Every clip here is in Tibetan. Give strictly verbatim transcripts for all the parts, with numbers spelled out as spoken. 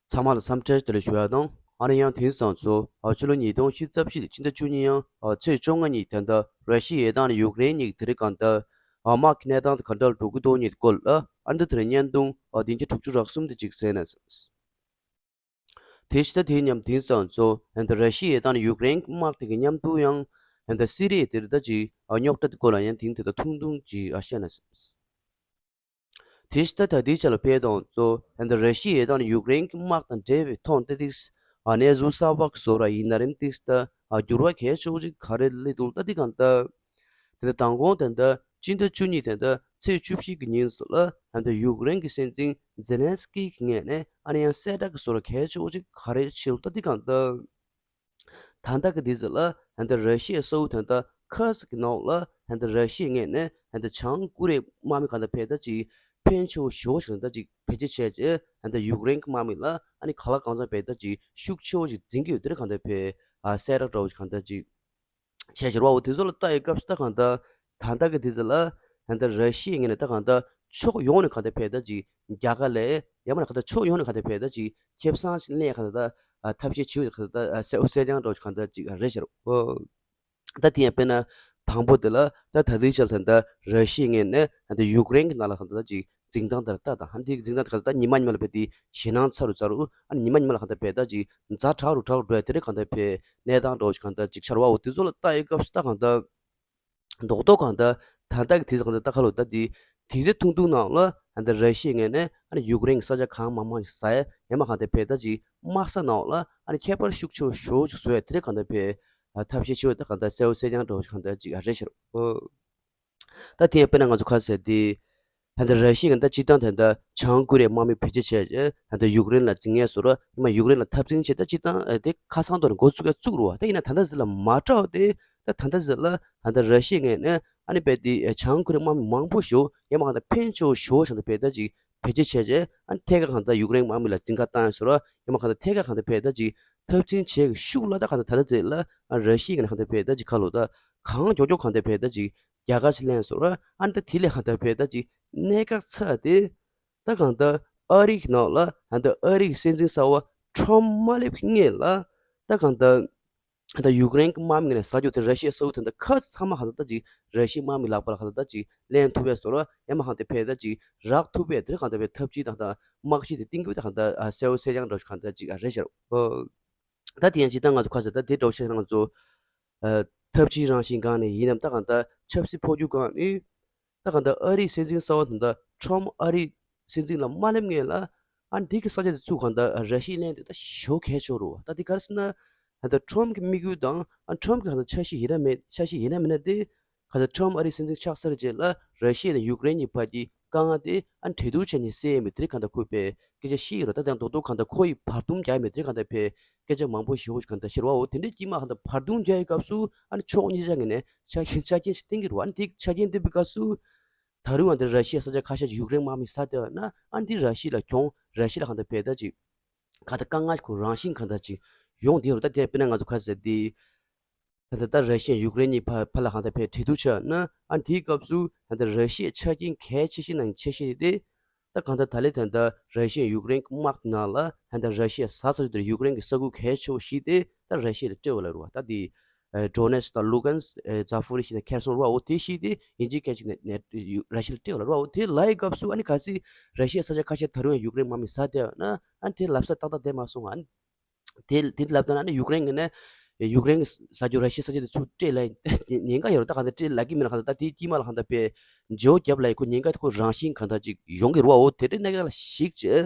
ཚང་མ་ལ་འཚམས་འདྲི་བདེ་ལེགས་ཞུ་ཡ་དང་། ཨ་ནི་ཡང་དེང་སང་ཚོ་ཨ་ཕྱི་ལོ་ཉིས་སྟོང་ཉི་ཤུ་རྩ་བཞི་ཕྱི་ཟླ་བཅུ་གཉིས་ཡང་ཨ་ཚེས་བཅོ་ལྔ་ཉིན་ད་ལྟ་ར་ཤི་ཡའི་དང་ཡུཀ་རེན་གཉིས་དེ་རིང་གང་ལྟར་ཨ་དམག་གི་གནས་སྟངས་དེ་ག་འདྲ་འགྲོ་གི་འདུག་གཉིས་སྐོར་ལ་ཨ་འདི་དེ་རིང་བརྙན་ཐུང་ཨ་བདུན་ཅུ་དྲུག་ཅུ་རེ་གསུམ་དེ་ཅིག་གསན་ན་བསམས། དེ་ཕྱི་ཟླ་དེའི་མཉམ་དེང་སང་ཚོ་ད་ལྟ་ར་ཤི་ཡའི་དང་ཡུཀ་རེན་དམག་དེ་གི་མཉམ་དུ་ཡང་ད་ལྟ་སི་རི་ཡའི་དེར་ད་ཅིག་ཨ་རྙོག་དྲ་དེ་སྐོར་ལ་ཡང་དེང་དེ་ད་ཐུང་ཐུང་ཅིག་ཨ་བཤད་ན་བསམས། དེ་ཕྱི་ད་ད་ལྟའི་ཆ་ལ་ཕེབས་དང་གཙོ་ད་ལྟ་ར་ཤི་ཡའི་དང་ཡུཀ་རེན་གྱི་དམག་དང་འབྲེལ་བའི་ཐོག་ཏེ་ཏིགས་ཨ་གནས་ཚུལ་གསར་པ་བཟོ་ར་ཡིན་ན་རིམ་ཏིགས་ད་ཨ་འགྱུར་བ་གལ་ཆེ་བོ་ཅིག་ག་རེ་སླེབས་འདུག་ད་འདི་གང་ལྟར་དེ་ལྟར་མདང་དགོང་དེ་ལྟར་སྤྱི་ཟླ་བཅུ་གཉིས་དེ་ལྟར་ཚེས་བཅུ་བཞི་གི་ཉིན་སུ་ལ་ད་ལྟ་ཡུཀ་རེན་གྱི་སྲིད་འཛིན་ཛེ་ལན་སི་ཀི་གི་ངོས་ནས་ཨ་ནི་ཡང་གསལ་བསྒྲགས་ཀྱི་བཟོ་ར་གལ་ཆེ་བོ་ཅིག་ག་རེ་བྱས་འདུག་ད་འདི་གང་ལྟར། ད་ལྟ་གི་དུས་ཚོད་ལ་ད་ལྟ་ར་ཤི་ཡའི་ས་ཁུལ་ད་ལྟ་ཁར་སི་ཀི་ནང་ལ་ད་ལྟ་ར་ཤི་ཡའི་ངོས་ནས་ད་ལྟ་བྱང་ཀོ་རི་ཡའི་དམག་མི་གང་ལྟར་ཕེབས་ད་ཅིག་ཕན་ཆེ་བོ་ཞེ་པོ་ཞིག་ད་ལྟ་ཅིག་བེད་སྤྱོད་བྱས་རྗེས་ད་ལྟ་ཡུཀ་རེན་གྱི་དམག་མི་ལ་ཨ་ནི་གང་ལ་གང་འཚམ་ཕེབས་ད་ཅིག་ཤུགས་ཆེ་བོ་ཞིག་འཛིན་གྱི་ཡོད་དེ་རེད་གང་ལྟར་ཕེབས་ཨ་གསལ་བསྒྲགས་འདྲ་བོ་ཞིག་གང་ལྟར་ཅིག་བྱས་ཕྱིར་བ་འོ་དེ་ཚོ་ལ་ལྟ་ཡི་སྐབས་སུ་ད་གང་ལྟར་ད་ལྟ་གི་དུས་ཚོད་ལ་ད་ལྟ་ར་ཤི་ཡའི་ངོས་ནས་ད་གང་ལྟར་ཕྱོགས་ཡོངས་ནས་གང་ལྟར་ཕེབས་ད་ཅིག་རྒྱ་གར་ལ་ཡང་མིན་ན་གང་ལྟར་ཕྱོགས་ཡོངས་ནས་གང་ལྟར་ཕེབས་ད་ཅིག་ཁེ་བཟང་ཞིག་ལེན་གང་ལྟར་ད་ཐབས་ཤེས་བྱེད་ཡོད་གང་ལྟར་ད་གསལ་པོ་གསལ་རྐྱང་འདྲ་བོ་ཞིག་གང་ལྟར་ཅིག་རེད་ཤག་འོ། ད་དེ་ཡང་དཔེར་ན་དང་པོ་དེ་ལ་ད་ད་ལྟའི་ཆར་ད་ལྟ་ར་ཤི་ཡའི་ངོས་ནས་ད་ལྟ་ཡུཀ་རེན་གྱི་ནང་ལ་གང་ལྟར་ད་ཅིག་འཛིང་སྟངས་དེ་ལ་ལྟ་དང་ཧ་འདི་འཛིང་སྟངས་དེ་གང་ལྟར་ད་ཉི་མ་ཉི་མ་ལ་དཔེ་དེ་ཞེད་སྣང་ཚ་རུ་ཚ་རུ་ཨ་ནི་ཉི་མ་ཉི་མ་ལ་གང་ལྟར་ཕེབས་ད་ཅིག་ཛ་དྲག་རུ་དྲག་རུ་འགྲོ་ཡ་དེ་རེད་གང་ལྟར་ཕེབས་གནས་སྟངས་འདྲ་བོ་ཞིག་གང་ལྟར་ཅིག་ཆགས་པ་འོ་དེ་ཚོ་ལ་ལྟ་ཡི་སྐབས་སུ་ད་གང་ལྟར། རྡོག་རྡོག་གང་ལྟར་ད་ལྟ་གི་དུས་གང་ལྟར་ད་ཁ་ལོ་ད་དེ་དུས་ཚོད་ཐུང་ཐུང་ནང་ལ་ད་ལྟ་ར་ཤི་ཡའི་ངོས་ནས་ཨ་ནི་ཡུཀ་རེན་གྱི་ས་ཆ་གང་མང་མང་ཞིག་ཟ་ཡ་ཡང་མ་གང་ལྟར་ཕེབས་ད་ཅིག་དམག་ས་ནང་ལ་ཨ་ནི་ཁྱད་པར་ཤུགས་ཆེ་བོ་ཞེ་པོ་ཅིག་བཟོ་ཡ་དེ་རེད་གང་ལྟར་ཕེབས་ཐབས་ཤེས་ཆེ་བོ་ད་གང་ལྟར་གསལ་པོ་གསལ་རྐྱང་འདྲ་བོ་ཞིག་གང་ལྟར་ཅིག་རེད་ཤག་འོ། ད་དེ་ཡང་དཔེར་ན་ང་ཚོ་ཁ་ཟེར་དེ་ད་ལྟ་ར་ཤི་ཡ་ད་སྤྱིར་བཏང་ད་ལྟ་བྱང་ཀོ་རི་ཡའི་དམག་མི་བེད་སྤྱོད་བྱས་རྗེས་ད་ལྟ་ཡུཀ་རེན་ལ་འཛིང་ངེས་བཟོ་ར་ཡང་མ་ཡུཀ་རེན་ལ་འཐབ་འཛིང་བྱས་ད་སྤྱིར་བཏང་དེ་ཁ་སང་ཐོག་ནས་འགོ་བཙུགས་ཡ་བཙུགས་རུ་བ་ད་ཡིན་ན་ད་ལྟ་ཟེར་ལ་མ་དྲག་དེ། ད་ད་ལྟ་ཟེར་ལ་ད་ལྟ་ར་ཤི་ཡའི་ངོས་ནས་ཨ་ནི་དཔེ་དེ་བྱང་ཀོ་རི་ཡའི་དམག་མི་མང་པོ་ཞིག་ཡང་མ་གང་ལྟར་ཕན་ཆེ་བོ་ཞེ་པོ་ཞིག་ད་བེད་ད་ཅིག་བེད་སྤྱོད་བྱས་རྗེས་ཨ་ནི་ཐད་ཀར་གང་ལྟར་ཡུཀ་རེན་དམག་མི་ལ་འཛིང་ཁ་བཏང་ཡ་བཟོ་ར་ཡང་མ་གང་ལྟར་ཐད་ཀར་གང་ལྟར་བེད་ད་ཅིག་འཐབ་འཛིང་བྱེད་ཀྱི་ཤུགས་ལ་ད་གང་ལྟར་ད་ལྟ་ཟེར་ལ་ཨ་ར་ཤི་ཡའི་ངོས་ནས་གང་ལྟར་བེད་ད་ཅིག་ཁ་ལོ་ད་གང་མགྱོགས་མགྱོགས་གང་ལྟར་བེད་ད་ཅིག་རྒྱལ་ཁ་ཞིག་ལེན་བཟོ་ར་ཨ་ནི་ད་དེ་ལས་གང་ལྟར་བེད་ད་ཅིག་གནད་འགག་ཚ་དེ་ད་གང་ལྟར་ཨ་རི་གི་ནང་ལ་ད་ལྟ་ཨ་རི་གི་སྲིད་འཛིན་གསར་པ་ཁྲོམ་མ་སླེབས་ཀྱི་སྔོན་ལ་ད་གང་ལྟར། ད་ཡུཀ་རེན་གྱི་དམག་མི་ངོས་ནས་ཟ་རྒྱུ་དེ་ར་ཤི་ཡའི་ས་ཁུལ་དེ་འདྲ་ཁ་ཚང་མ་གང་ལྟར་ད་ཅིག་ར་ཤི་ཡའི་དམག་མི་ལག་པ་ལ་གང་ལྟར་ད་ཅིག་ལེན་ཐུབ་པའི་བཟོ་ར་ཡང་མ་གང་ལྟར་ཕེབས་ད་ཅིག་རག་ཐུབ་པའི་དེ་གང་ལྟར་བའི་ཐབས་ཇུས་དང་ད་དམག་གཞི་དེ་གཏིང་སྐྱོ་དེ་གང་ལྟར་གསལ་པོ་གསལ་རྐྱང་འདྲ་བོ་གང་ལྟར་ཅིག་རེད་ཤག་ད་དེ་ཡང་ཅིག་ད་ང་ཚོ་ཁ་ཟེར་ད་དེ་འདྲ་བོ་བཤད་ན་ང་ཚོ་ཐབས་ཇུས་རང་བཞིན་སྒང་ནས་ཡིན་ནམ་ད་གང་ལྟར་ཆབ་སྲིད་འཕོ་འགྱུར་སྒང་ནས། ད་གང་ལྟར་ཨ་རིའི་སྲིད་འཛིན་གསར་པ་དང་ད་ཁྲོམ་ཨ་རིའི་སྲིད་འཛིན་ལ་མ་སླེབས་སྔོན་ལ་ཨ་འདི་གི་ས་ཆ་དེ་ཚུར་གང་ལྟར་ར་ཤི་ཡས་ལེན་དེ་ད་ཞེ་པོ་གལ་ཆེ་རུ་བ། ད་འདི་ག་རེ་ཟེར་ན་ད་ལྟ་ཁྲོམ་གི་དམིགས་ཡུལ་དང་ཨ་ཁྲོམ་གི་གང་ལྟར་འཆར་གཞི་ཡིན་ན་མེད་འཆར་གཞི་ཡིན་ན་མིན་ན་དེ་གང་ལྟར་ཁྲོམ་ཨ་རིའི་སྲིད་འཛིན་ཆགས་ཚར་རྗེས་ལ་ར་ཤི་ཡ་དང་ཡུཀ་རེན་གྱི་བར་གྱི་དཀའ་ངལ་དེ་ཨ་གྲོས་བསྡུར་བྱས་ནས་སེལ་ཡས་མེད་དེ་གང་ལྟར་ཁོས་པའི་སྐད་ཆ་བཤད་ཡོད་རེད། ད་དེ་ཡང་རྡོག་རྡོག་གང་ལྟར་ཁོ་ཡི་བར་འདུམ་རྒྱག་ཡས་མེད་དེ་གང་ལྟར་པའི་སྐད་ཆ་མང་པོ་ཞེ་པོ་ཞིག་གང་ལྟར་བཤད་རེད་བ། འོ་དེ་འདྲའི་དཀྱིལ་མ་གང་ལྟར་བར་འདུམ་རྒྱག་ཡས་སྐབས་སུ་ཨ་ནི་ཕྱོགས་གཉིས་ཆ་ངོས་ནས་ཆ་རྐྱེན་ཆ་རྐྱེན་ཞིག་བསྟན་གྱི་རེད་བ། ཨ་ནི་དེ་ཆ་རྐྱེན་བསྟན་པའི་སྐབས་སུ་ད་རུང་ཨ་འདི་ར་ཤི་ཡའི་ས་ཆ་ཁ་ཤས་ཅིག་ཡུཀ་རེན་དམག་མིས་ཟ་བསྡད་པ་ན་ཨ་ནི་འདི་ར་ཤི་ཡ་ལ་གྱོང་ར་ཤི་ཡ་ལ་གང་ལྟར་བས་ད་ཅིག་གང་ལྟར་དཀའ་ངལ་ཁོ་རང་བཞིན་གང་ལྟར་ཅིག་ཡོང་བསྡད་རེད། ད་དེ་དཔེར་ན་ང་ཚོ་ཁ་ཟེར་དེ་ད་ལྟ་ད་ར་ཤི་ཡ་ཡུཀ་རེན་གཉིས་བར་བར་ལ་གང་ལྟར་བས་གྲོས་བསྡུར་བྱས་ན་ཨ་ནི་དེའི་སྐབས་སུ་ད་ལྟ་ར་ཤི་ཡའི་ཆ་རྐྱེན་གལ་ཆེ་ཤོས་ནང་ཆེ་ཤོས་དེ། ད་གང་ལྟར་ད་ལས་ད་ལྟ་ར་ཤི་ཡ་ཡུཀ་རེན་གྱི་དམག་ནང་ལ་ད་ལྟ་ར་ཤི་ཡ་ཟ་ས་ཡོད་དེར་ཡུཀ་རེན་གྱི་ས་ཁུལ་གལ་ཆེ་བོ་ཞིག་དེ་ད་ར་ཤི་ཡ་ལ་སྤྲད་པ་ལ་རུ་བ། ད་དེ་ཌོ་ནེ་སི་དང་ལུ་གན་སི་ཛ་ཧྥོ་རི་ཞིག་དང་ཁེར་སོང་རུ་བ། འོ་དེ་ཞིག་དེ་ཡིན་གཅིག་མིན་གཅིག་ནས་ནས་ར་ཤི་ཡ་ལ་སྤྲད་པ་ལ་རུ་བ། འོ་དེ་ལའི་སྐབས་སུ་ཨ་ནི་གལ་སྲིད་ར་ཤི་ཡའི་ས་ཆ་ཁ་ཤས་ད་རུང་ཡང་ཡུཀ་རེན་དམག་མིས་ཟ་བསྡད་ན་ཨ་ནི་དེ་ལབ་ས་ཏག་ཏག་བསྡད་མ་སོང་ཨ་ནི། དེ་དེ་ལབ་ད་ན་ནི་ཡུཀ་རེན་གྱི་ནས་ཡུཀ་རེན་གྱི་ས་ཆ་ར་ཤི་ཡའི་ས་ཆ་དེ་ཚུར་སྤྲད་ལ་ཉེན་ཁ་ཡོད་རེད། ད་གང་ལྟར་སྤྲད་ལབ་ཀྱི་མིན་ན་གང་ལྟར་ད་དེའི་དཀྱིལ་མ་ལ་གང་ལྟར་པའི་འཇོ་རྒྱབ་ལ་ཁོ་ཉེན་ཁ་དེ་ཁོ་རང་བཞིན་གང་ལྟར་ཅིག་ཡོང་གི་རེད་བ། འོ་དེ་འདྲའི་གནད་འགག་ལ་གཞིགས་བྱས་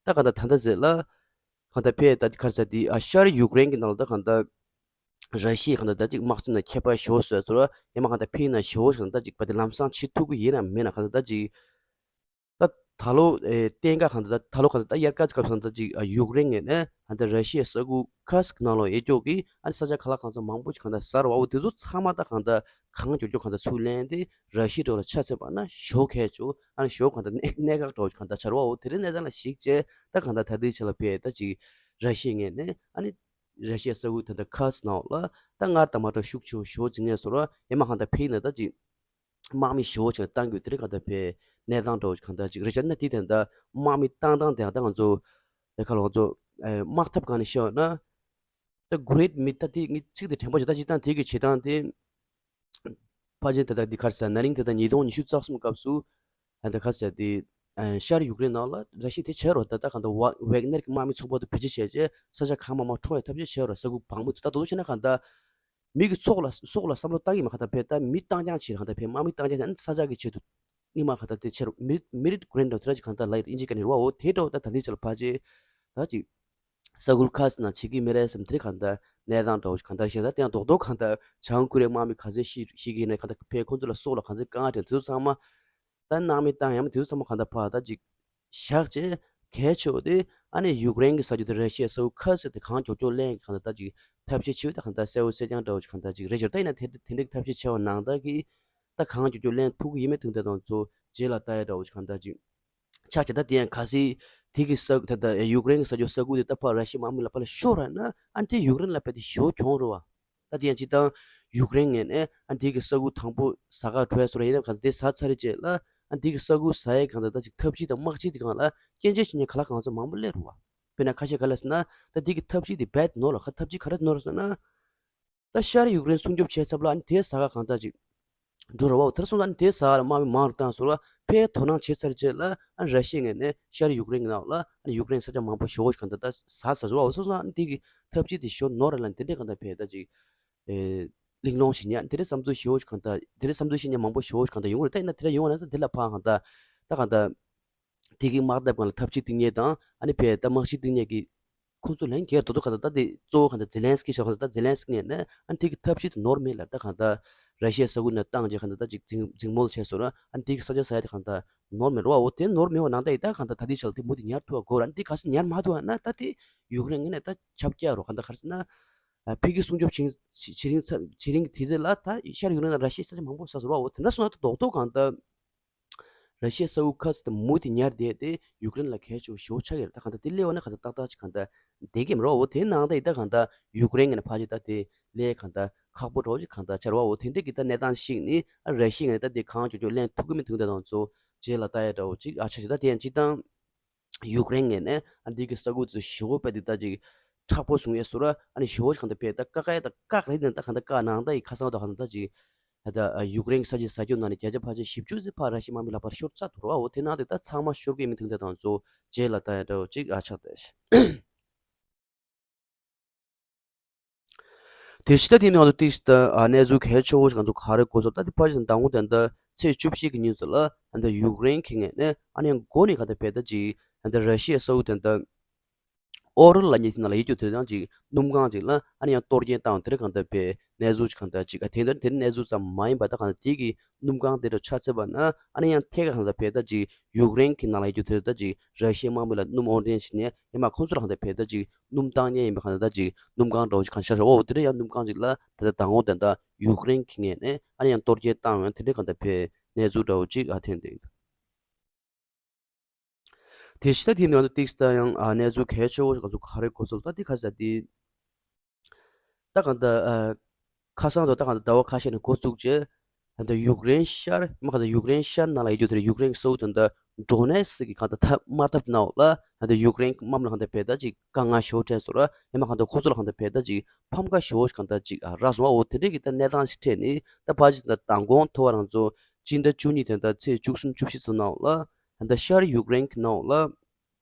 ད་གང་ལྟར་ད་ལྟ་ཟེར་ལ་གང་ལྟར་པའི་ད་ག་རེ་ཟེར་དེ་ཨ་ཤར་ཡུཀ་རེན་གྱི་ནང་ལ་ད་གང་ལྟར་ར་ཤི་ཡས་གང་ལྟར་ད་ཅིག་དམག་སྤྱི་ནང་ཁྱད་པར་ཞེ་པོ་བཟོས་ཚོར་ཡང་མ་གང་ལྟར་ཕིན་ན་ཞེ་པོ་ཞིག་ད་ཅིག་པ་དེ་ལམ་སང་བྱེད་ཐུབ་ཀྱི་ཡིན་ན་མིན་ན་གང་ལྟར་ད་ཅིག་ད་ད་ལོ་ཨེ་གཏན་འཁེལ་གང་ལྟར་ད་ད་ལོ་གང་ལྟར་ད་དབྱར་ཁ་སྐབས་སུ་ད་ཅིག་ཨ་ཡུཀ་རེན་ངོས་ནས་ད་ལྟ་ར་ཤི་ཡའི་ས་ཁུལ་ཁར་སི་ཀི་ནང་ལོགས་ཡས་ཀྱོག་གི་ཨ་ནི་ས་ཆ་ག་ལ་གང་ས་མང་པོ་ཞིག་གང་ལྟར་ཟ་རུ་བ། འོ་དེ་ཚོ་ཚང་མ་ད་གང་ལྟར་གང་མགྱོགས་མགྱོགས་གང་ལྟར་ཚུར་ལེན་ཏེ་ར་ཤི་ཡའི་འགྲོ་ལ་ཆ་མཚོན་པ་ན་ཞོ་ཁལ་ཅོ་ཨ་ནི་ཞོ་གང་ལྟར་གནད་གནད་འགག་འདྲ་བོ་ཞིག་གང་ལྟར་ཆགས་རུ་བ། འོ་དེ་རིང་གནས་སྟངས་ལ་གཞིགས་བྱས་ད་གང་ལྟར་ད་ལྟའི་ཆ་ལ་ཕེབས་ད་ཅིག་ར་ཤི་ཡའི་ངོས་ནས་ཨ་ནི་ར་ཤི་ཡའི་ས་ཁུལ་ད་ལྟ་ཁར་སི་ཀི་ནང་ལ་ད་སྔར་དང་མ་འདྲ་ཤུགས་ཆེ་བོ་ཞོ་འཛིང་ངེས་བཟོ་རུ་ཡང་མ་གང་ལྟར་ཕིན་ན་ད་ཅིག་དམག་མི་ཞེ་པོ་ཅིག་བཏང་དགོས་དེ་རིང་གང་ལྟར་བས་གནས་སྟངས་འདྲ་བོ་ཞིག་གང་ལྟར་ཅིག་རེད་བྱས་ན་དེ་དེ་འདྲ་དམག་མི་བཏང་སྟངས་དེ་ཡང་ད་ང་ཚོ་ དེ་ཁ་ལོ་ཚོ་དམག་འཐབ་སྒང་ནས་བཤད་ན། ད་གྷི་རེ་ཊི་མིད་ད་དེ་ངས་ཚིག་དེ་དྲན་པ་བྱེད་ད་ཅི་ད་དེ་གི་བྱེད་སྟངས་དེ། ཕལ་ཆེར་ད་ལྟ་འདི་ག་རེ་ཟེར་ན་རིང་ད་ལྟ་ཉིས་སྟོང་ཉི་ཤུ་རྩ་གསུམ་སྐབས་སུ་ད་ལྟ་ག་རེ་ཟེར་དེ། ཤར་ཡུཀ་རེན་ནང་ལ་ར་ཤི་ཡ་དེ་བྱས་རོགས་ད་ལྟ་གང་ལྟར་ཝ་ཝེག་ནེར་གྱི་དམག་མི་ཚོགས་པ་དེ་བེད་སྤྱོད་བྱས་རྗེས་ས་ཆ་གང་མང་མང་འཕྲོག་ཡ་ཐབས་ཤེས་བྱས་རོགས་ས་ཁུལ་བང་མི་ད་ད་དུང་བྱས་ན་གང་ལྟར་མི་གི་ཚོགས་ལ་སྲོག་ལ་བསམ་བློ་བཏང་གི་མ་གང་ལྟར་བས་ད་མི་བཏང་རྐྱང་བྱས་ར་གང་ལྟར་བས་དམག་མི་བཏང་རྐྱང་བྱས་ན་ས་ཆ་གི་ཆེད་དུ་སྔོན་མ་གང་ལྟར་དེ་བྱས་རོགས་མི་མི་རིད་གྷི་རེན་ཌ་དེ་འདྲ་ཅིག་གང་ལྟར་ལ་ཡིན་གཅིག་ག་ནས་རོགས་འོ་དེ་འདྲ་བོ་ད་ད་ལྟའི་ཆ་ལ་ཕལ་ཆེར་ད་ཅིག་ས་ཁུལ་ཁ་ཤས་ནང་བྱེད་ཀྱི་མེད་རེད་བསམ་དེ་གང་ལྟར་གནས་སྟངས་འདྲ་བོ་ཞིག་གང་ལྟར་ཤེས་ད་དེ་ཡང་རྡོག་རྡོག་གང་ལྟར་བྱང་ཀོ་རི་ཡའི་དམག་མི་ག་ཚད་ཤི་ཤི་གི་ཡིན་ན་གང་ལྟར་ཕའི་ཁོང་ཚོ་ལ་སྲོག་ལ་ག་ཚད་དཀའ་ངལ་འཕྲད་དེ་ཚོ་ཚང་མ་ད་སྣང་མེད་བཏང་ཡང་དེ་ཚོ་ཚང་མ་གང་ལྟར་ཕར་ད་ཅིག་བཞག་བྱས་གལ་ཆེ་བ་དེ་ཨ་ནི་ཡུཀ་རེན་གྱི་ས་ཆ་དེ་ར་ཤི་ཡའི་ས་ཁུལ་ཁ་ཤས་དེ་གང་མགྱོགས་མགྱོགས་ལེན་གྱི་གང་ལྟར་ད་ཅིག་ཐབས་ཤེས་བྱེད་ད་གང་ལྟར་གསལ་བོ་གསལ་རྐྱང་འདྲ་བོ་ཞིག་གང་ལྟར་ཅིག་རེད་ཤག་ད་ཡིན་ན་དེ་དེ་འདྲའི་ཐབས་ཤེས་བྱས་པ་ནང་ལྟར་གྱི་ད་གང་མགྱོགས་མགྱོགས་ལེན་ཐུབ་ཀྱི་ཡིན་མིན་དེ་འདྲ་དང་ཚོ་རྗེས་ལ་ལྟ་ཡ་འདྲ་བོ་ཞིག་གང་ལྟར་ཅིག་ཆ་བཞག་ད་དེ་ཡང་གལ་སྲིད་དེ་གི་ས་ད་ལྟ་ཡུཀ་རེན་གྱི་ས་ཆ་ས་ཁུལ་དེ་ད་ཕར་ར་ཤི་ཡའི་དམག་མི་ལ་ཕར་ལ་ཤོར་ར་ན་ཨ་ནི་དེ་ཡུཀ་རེན་ལ་ཕར་དེ་ཞེ་པོ་གྱོང་རེད་བ། ད་དེ་ཡང་སྤྱིར་བཏང་ཡུཀ་རེན་ངོས་ནས་ཨ་ནི་དེ་གི་ས་ཁུལ་དང་པོ་ཟ་ག་འགྲོ་ཡ་བཟོ་ར་ཡིན་ན་ག་དེ་ཟ་ཚར་རེད་བྱས་ལ་ཨ་ནི་དེ་གི་ས་ཁུལ་ཟ་ཡ་གང་ལྟར་ད་ཅིག་ཐབས་ཇུས་དང་དམག་ཇུས་དེ་གང་ལ་སྐྱོན་བརྗོད་བྱེད་མཁན་ག་ལ་གང་ཚ་མང་པོ་སླེབས་རེད་བ། དཔེར་ན་ཁ་ཤས་ག་ལ་ཟེར་ན་ད་དེ་གི་ཐབས་ཇུས་དེ་བེད་ནོར་ལ་ཁ་ཐབས་ཇུས་ག་རེ་ནོར་ཟེར་ན། ད་ཤར་ཡུཀ་རེན་སྲུང་སྐྱོབ་བྱས་ཚབ་ལ་ཨ་ནི་དེ་ཟ་ག་གང་ལྟར་ཅིག་འགྲོ་ར་བ་དེར་སོང་ཙང་ཨ་ནི་དེ་ཟ་ག་ལ་དམག་མི་མང་རུ་བཏང་སོང་ལ་ཕའི་དོ་སྣང་བྱེད་ཚར་རྗེས་ལ་ཨ་ནི་ར་ཤི་ཡའི་ངོས་ནས་ཤར་ཡུཀ་རེན་གྱི་ནང་ལ་ཨ་ནི་ཡུཀ་རེན་ས་ཆ་མང་པོ་ཞེ་པོ་ཞིག་གང་ལྟར་ད་ཟ་ཟ་སོང་བ་སོང་ཙང་ཨ་ནི་དེ་གི་ཐབས་ཇུས་དེ་ཞོ་ནོར་ར་ལ་དེ་འདྲས་གང་ལྟར་ཕའི་ད་ཅིག་ཨེ་གླེང་སློང་བྱེད་ཉན་དེ་འདྲས་བསམ་ཚུལ་ཞེ་པོ་ཞིག་གང་ལྟར་དེ་འདྲས་བསམ་ཚུལ་བཤད་ཉན་མང་པོ་ཞེ་པོ་ཞིག་གང་ལྟར་ཡོང་གི་རེད། ད་ཡིན་ན་དེ་འདྲས་ཡོང་བ་ན་ད་དེ་ལ་ཕར་གང་ལྟར་ད་གང་ལྟར། དེ་གི་དམག་འཐབ་སྒང་ལ་ཐབས་ཇུས་སྟེང་ཉེ་དང་ཨ་ནི་ཕའི་ད་དམག་ཇུས་སྟེང་ཉེ་གི་ཁོང་ཚོ་ལན་འགེལ་རྡོག་རྡོག་ག་ད་ད་དེ་གཙོ་བོ་ག་ད་ཛེ་ལན་སི་ཀི་ཤོག་ག་ད་ཛེ་ལན་སི་ཀི་ངོས་ནས་ཨ་ནི་དེ་གི་ཐབས་ཇུས་དེ་ནོར་མེད་ལ་ད་ག་ད་ར་ཤི་ཡའི་ས་ཁུལ་ནས་བཏང་རྗེས་ག་ད་ད་ཅིག་འཛིང་འཛིང་མོལ་བྱས་སོང་ན་ཨ་ནི་དེ་གི་ས་ཆ་ས་ཡ་དེ་ག་ད་ནོར་མེད་རོ་བ་འོ་དེ་ནོར་མེད་བ་ནང་ད་ཡི་ད་ག་ད་ད་དེ་ཆ་ལ་དེ་མུ་དེ་ཉར་ཐུབ་བ་དགོས་ར་ཨ་ནི་དེ་ག་སེ་ཉར་མ་ཐུབ་བ་ན་ད་དེ་ཡུཀ་རེན་ངོས་ནས་ད་ཆབ་རྒྱག་རོ་ག་ད་ག་རེ་ཟེར་ན་ཕ་གི་སྲུང་སྐྱོབ་བྱེད་བྱེད་རིང་ཚ་བྱེད་རིང་གི་དུས་ཚོད་ལ་ད་ཤར་ཡུཀ་རེན་ལ་ར་ཤི་ཡའི་ས་ཆ་མང་པོ་ཟ་སོང་རོ་བ་འོ་དེ་འདྲ་སོང་ན་ད་རྡོག་རྡོག་ག་ད། ར་ཤི་ཡའི་ས་ཁུལ་ཁ་ཤས་དེ་མུ་མཐུད་ཉར་བསྡད་དེ་ཡུཀ་རེན་ལ་གལ་ཆེ་བོ་ཞེ་པོ་ཆགས་ཀྱི་རེད། ད་གང་ལྟར་དེ་སླེབས་པ་ན་གང་ལྟར་ཏག་ཏག་ཅིག་གང་ལྟར་བསྡད་ཀྱི་མ་རེད། འོ་དེའི་ནང་ད་ཡི་ད་གང་ལྟར་ཡུཀ་རེན་ངོས་ནས་ཕལ་ཆེར་ད་དེ་ལས་གང་ལྟར་ཁག་པོ་འདྲ་བོ་ཅིག་གང་ལྟར་ཆགས་རེད་བ། འོ་དེ་འདྲ་གི་ད་གནས་སྟངས་ཤིག་ནི་ཨ་ར་ཤི་ཡ་ངོས་ནས་ད་དེ་གང་མགྱོགས་མགྱོགས་ལེན་ཐུབ་ཀྱི་མི་ཐུབ་ཀྱི་ད་དང་ཚོ་རྗེས་ལ་ལྟ་ཡ་འདྲ་བོ་ཅིག་ཨ་ཆགས་ཤིག་ད་དེ་ཡང་སྤྱིར་བཏང་ཡུཀ་རེན་ངོས་ནས་ཨ་འདི་གི་ས་ཁུལ་ཚོ་ཞེ་པོ་དཔེ་དེ་ད་ཅིག་མཁྲེགས་པོ་བཟུང་ཡས་བཟོ་ར་ཨ་ནི་ཞེ་པོ་ཞིག་གང་ལྟར་བས་ད་བཀག་ཡས་ད་བཀག་རེད་ནས་ད་གང་ལྟར་བཀག་ནང་ད་ཡི་ཁ་སང་ད་གང་ལྟར་ད་ཅིག་ད་ཡུཀ་རེན་གྱི་ས་ཆའི་ས་ཁྱོན་ནང་ནས་བརྒྱ་ཆ་ཕལ་ཆེར་བཞི་བཅུ་ཙམ་ཕར་ར་ཤི་དམག་མི་ལ་ཕར་ཤོར་ཚར་འདུག་ར་བ། འོ་དེ་ནང་དེ་ད་ཚང་མ་ཤོར་གྱི་མི་ཐུང་དེ་དང་ཚོ་རྗེས་ལ་ལྟ་ཡ་འདྲ་བོ་ཅིག་ཨ་ཆགས་ཏེ། དེ་ཕྱི་ད་དེ་ནང་དུ་ཏིག་ད་གནས་ཚུལ་གལ་ཆེ་བོ་ཞིག་ང་ཚོ་ག་རེ་གོ་སོང་ད་དེ་ཕལ་ཆེར་མདང་དགོང་དེ་འདྲ་ཚེས་བཅུ་བཞི་གི་ཉིན་ཚོ་ལ་ད་ཡུཀ་རེན་གྱི་ངོས་ནས་ཨ་ནི་ཡང་འགོ་ནས་ག་ད་བས་ད་ཅིག་ད་ར་ཤི་ཡའི་ས་ཁུལ་དེ་འདྲ། ཨོ་རོལ་ལབ་མཁན་དེ་ནང་ལ་ཡོད་རྒྱུ་དེ་དང་ཅིག་སྣུམ་ཁང་ཅིག་ལ་ཨ་ནི་ཡང་གཏོར་སྐྱོན་བཏང་དེ་འདྲ་གང་ལྟར་བས་གནས་ཚུལ་ཅིག་གང་ལྟར་ཅིག་ཨ་དེ་འདྲ་དེ་འདྲ་གནས་ཚུལ་ཙམ་མ་ཡིན་པ་ད་གང་ལྟར་དེ་གི་སྣུམ་ཁང་དེ་འདྲ་ཆ་བཞག་པ་ན་ཨ་ནི་ཡང་ཐད་ཀར་གང་ལྟར་བས་ད་ཅིག་ཡུཀ་རེན་གྱི་ནང་ལ་ཡོད་རྒྱུ་དེ་ད་ཅིག་ར་ཤི་ཡའི་དམག་མི་ལ་སྣུམ་དབོར་འདྲེན་བྱས་ནས་ཡང་མ་ཁོང་ཚོ་ལ་གང་ལྟར་བས་ད་ཅིག་སྣུམ་བཏང་མཁན་ཡིན་པ་གང་ལྟར་ད་ཅིག་སྣུམ་ཁང་འདྲ་བོ་ཅིག་གང་ཤར་ཤར་འོ་དེ་འདྲ་ཡང་སྣུམ་ཁང་ཅིག་ལ་ད་ལྟ་མདང་དགོང་དེ་འདྲ་ཡུཀ་རེན་གྱི་ངོས་ནས་ཨ་ནི་ཡང་གཏོར་སྐྱོན་བཏང་ཡོང་དེ་འདྲ་གང་ལྟར་བས་གནས་ཚུལ་འདྲ་བོ་ཅིག་ཨ་ཐོན་བསྡད་འདུག་དེ་ཕྱི་ད་དེའི་ནང་དུ་ཏིག་ད་ཡང་ཨ་གནས་ཚུལ་གལ་ཆེ་བོ་ཞིག་ང་ཚོ་ག་རེ་གོ་སོང་ད་དེ་ཁ་ས་དེ་ད་གང་ལྟར་ཨ་ཁ་སང་དུ་ད་གང་ལྟར་ཟླ་བ་ཁ་ཤས་ནས་འགོ་བཙུགས་རྗེས་ད་ལྟ་ཡུཀ་རེན་ཤར་མ་གང་ལྟར་ཡུཀ་རེན་ཤར་ནང་ལ་ཡོད་རྒྱུ་དེར་ཡུཀ་རེན་གྱི་ས་ཁུལ་དེ་འདྲ་ཌོ་ནེ་སི་གི་གང་ལྟར་ཐབ་དམག་འཐབ་ནང་ལ་ད་ལྟ་ཡུཀ་རེན་གྱི་དམག་མི་ལ་གང་ལྟར་བས་ད་ཅིག་དཀའ་ངལ་ཞེ་པོ་འཕྲད་སོང་ར་ཡང་མ་གང་ལྟར་ཁོ་ཚོ་ལ་གང་ལྟར་བས་ད་ཅིག་ཕམ་ཁ་ཞེ་པོ་ཞིག་གང་ལྟར་ཅིག་རག་སོང་བ། འོ་དེ་འདྲས་ཀྱི་ད་གནས་སྟངས་ཤིག་འཕྲད་ནས་ད་ཕལ་ཆེར་ད་མདང་དགོང་ཐོ་བ་རང་ཚོ་སྤྱི་ཟླ་བཅུ་གཉིས་དེ་ད་ཚེས་བཅུ་གསུམ་བཅུ་བཞི་ཚོ་ནང་ལ་ད་ཤར་ཡུཀ་རེན་གྱི་ནང་ལ་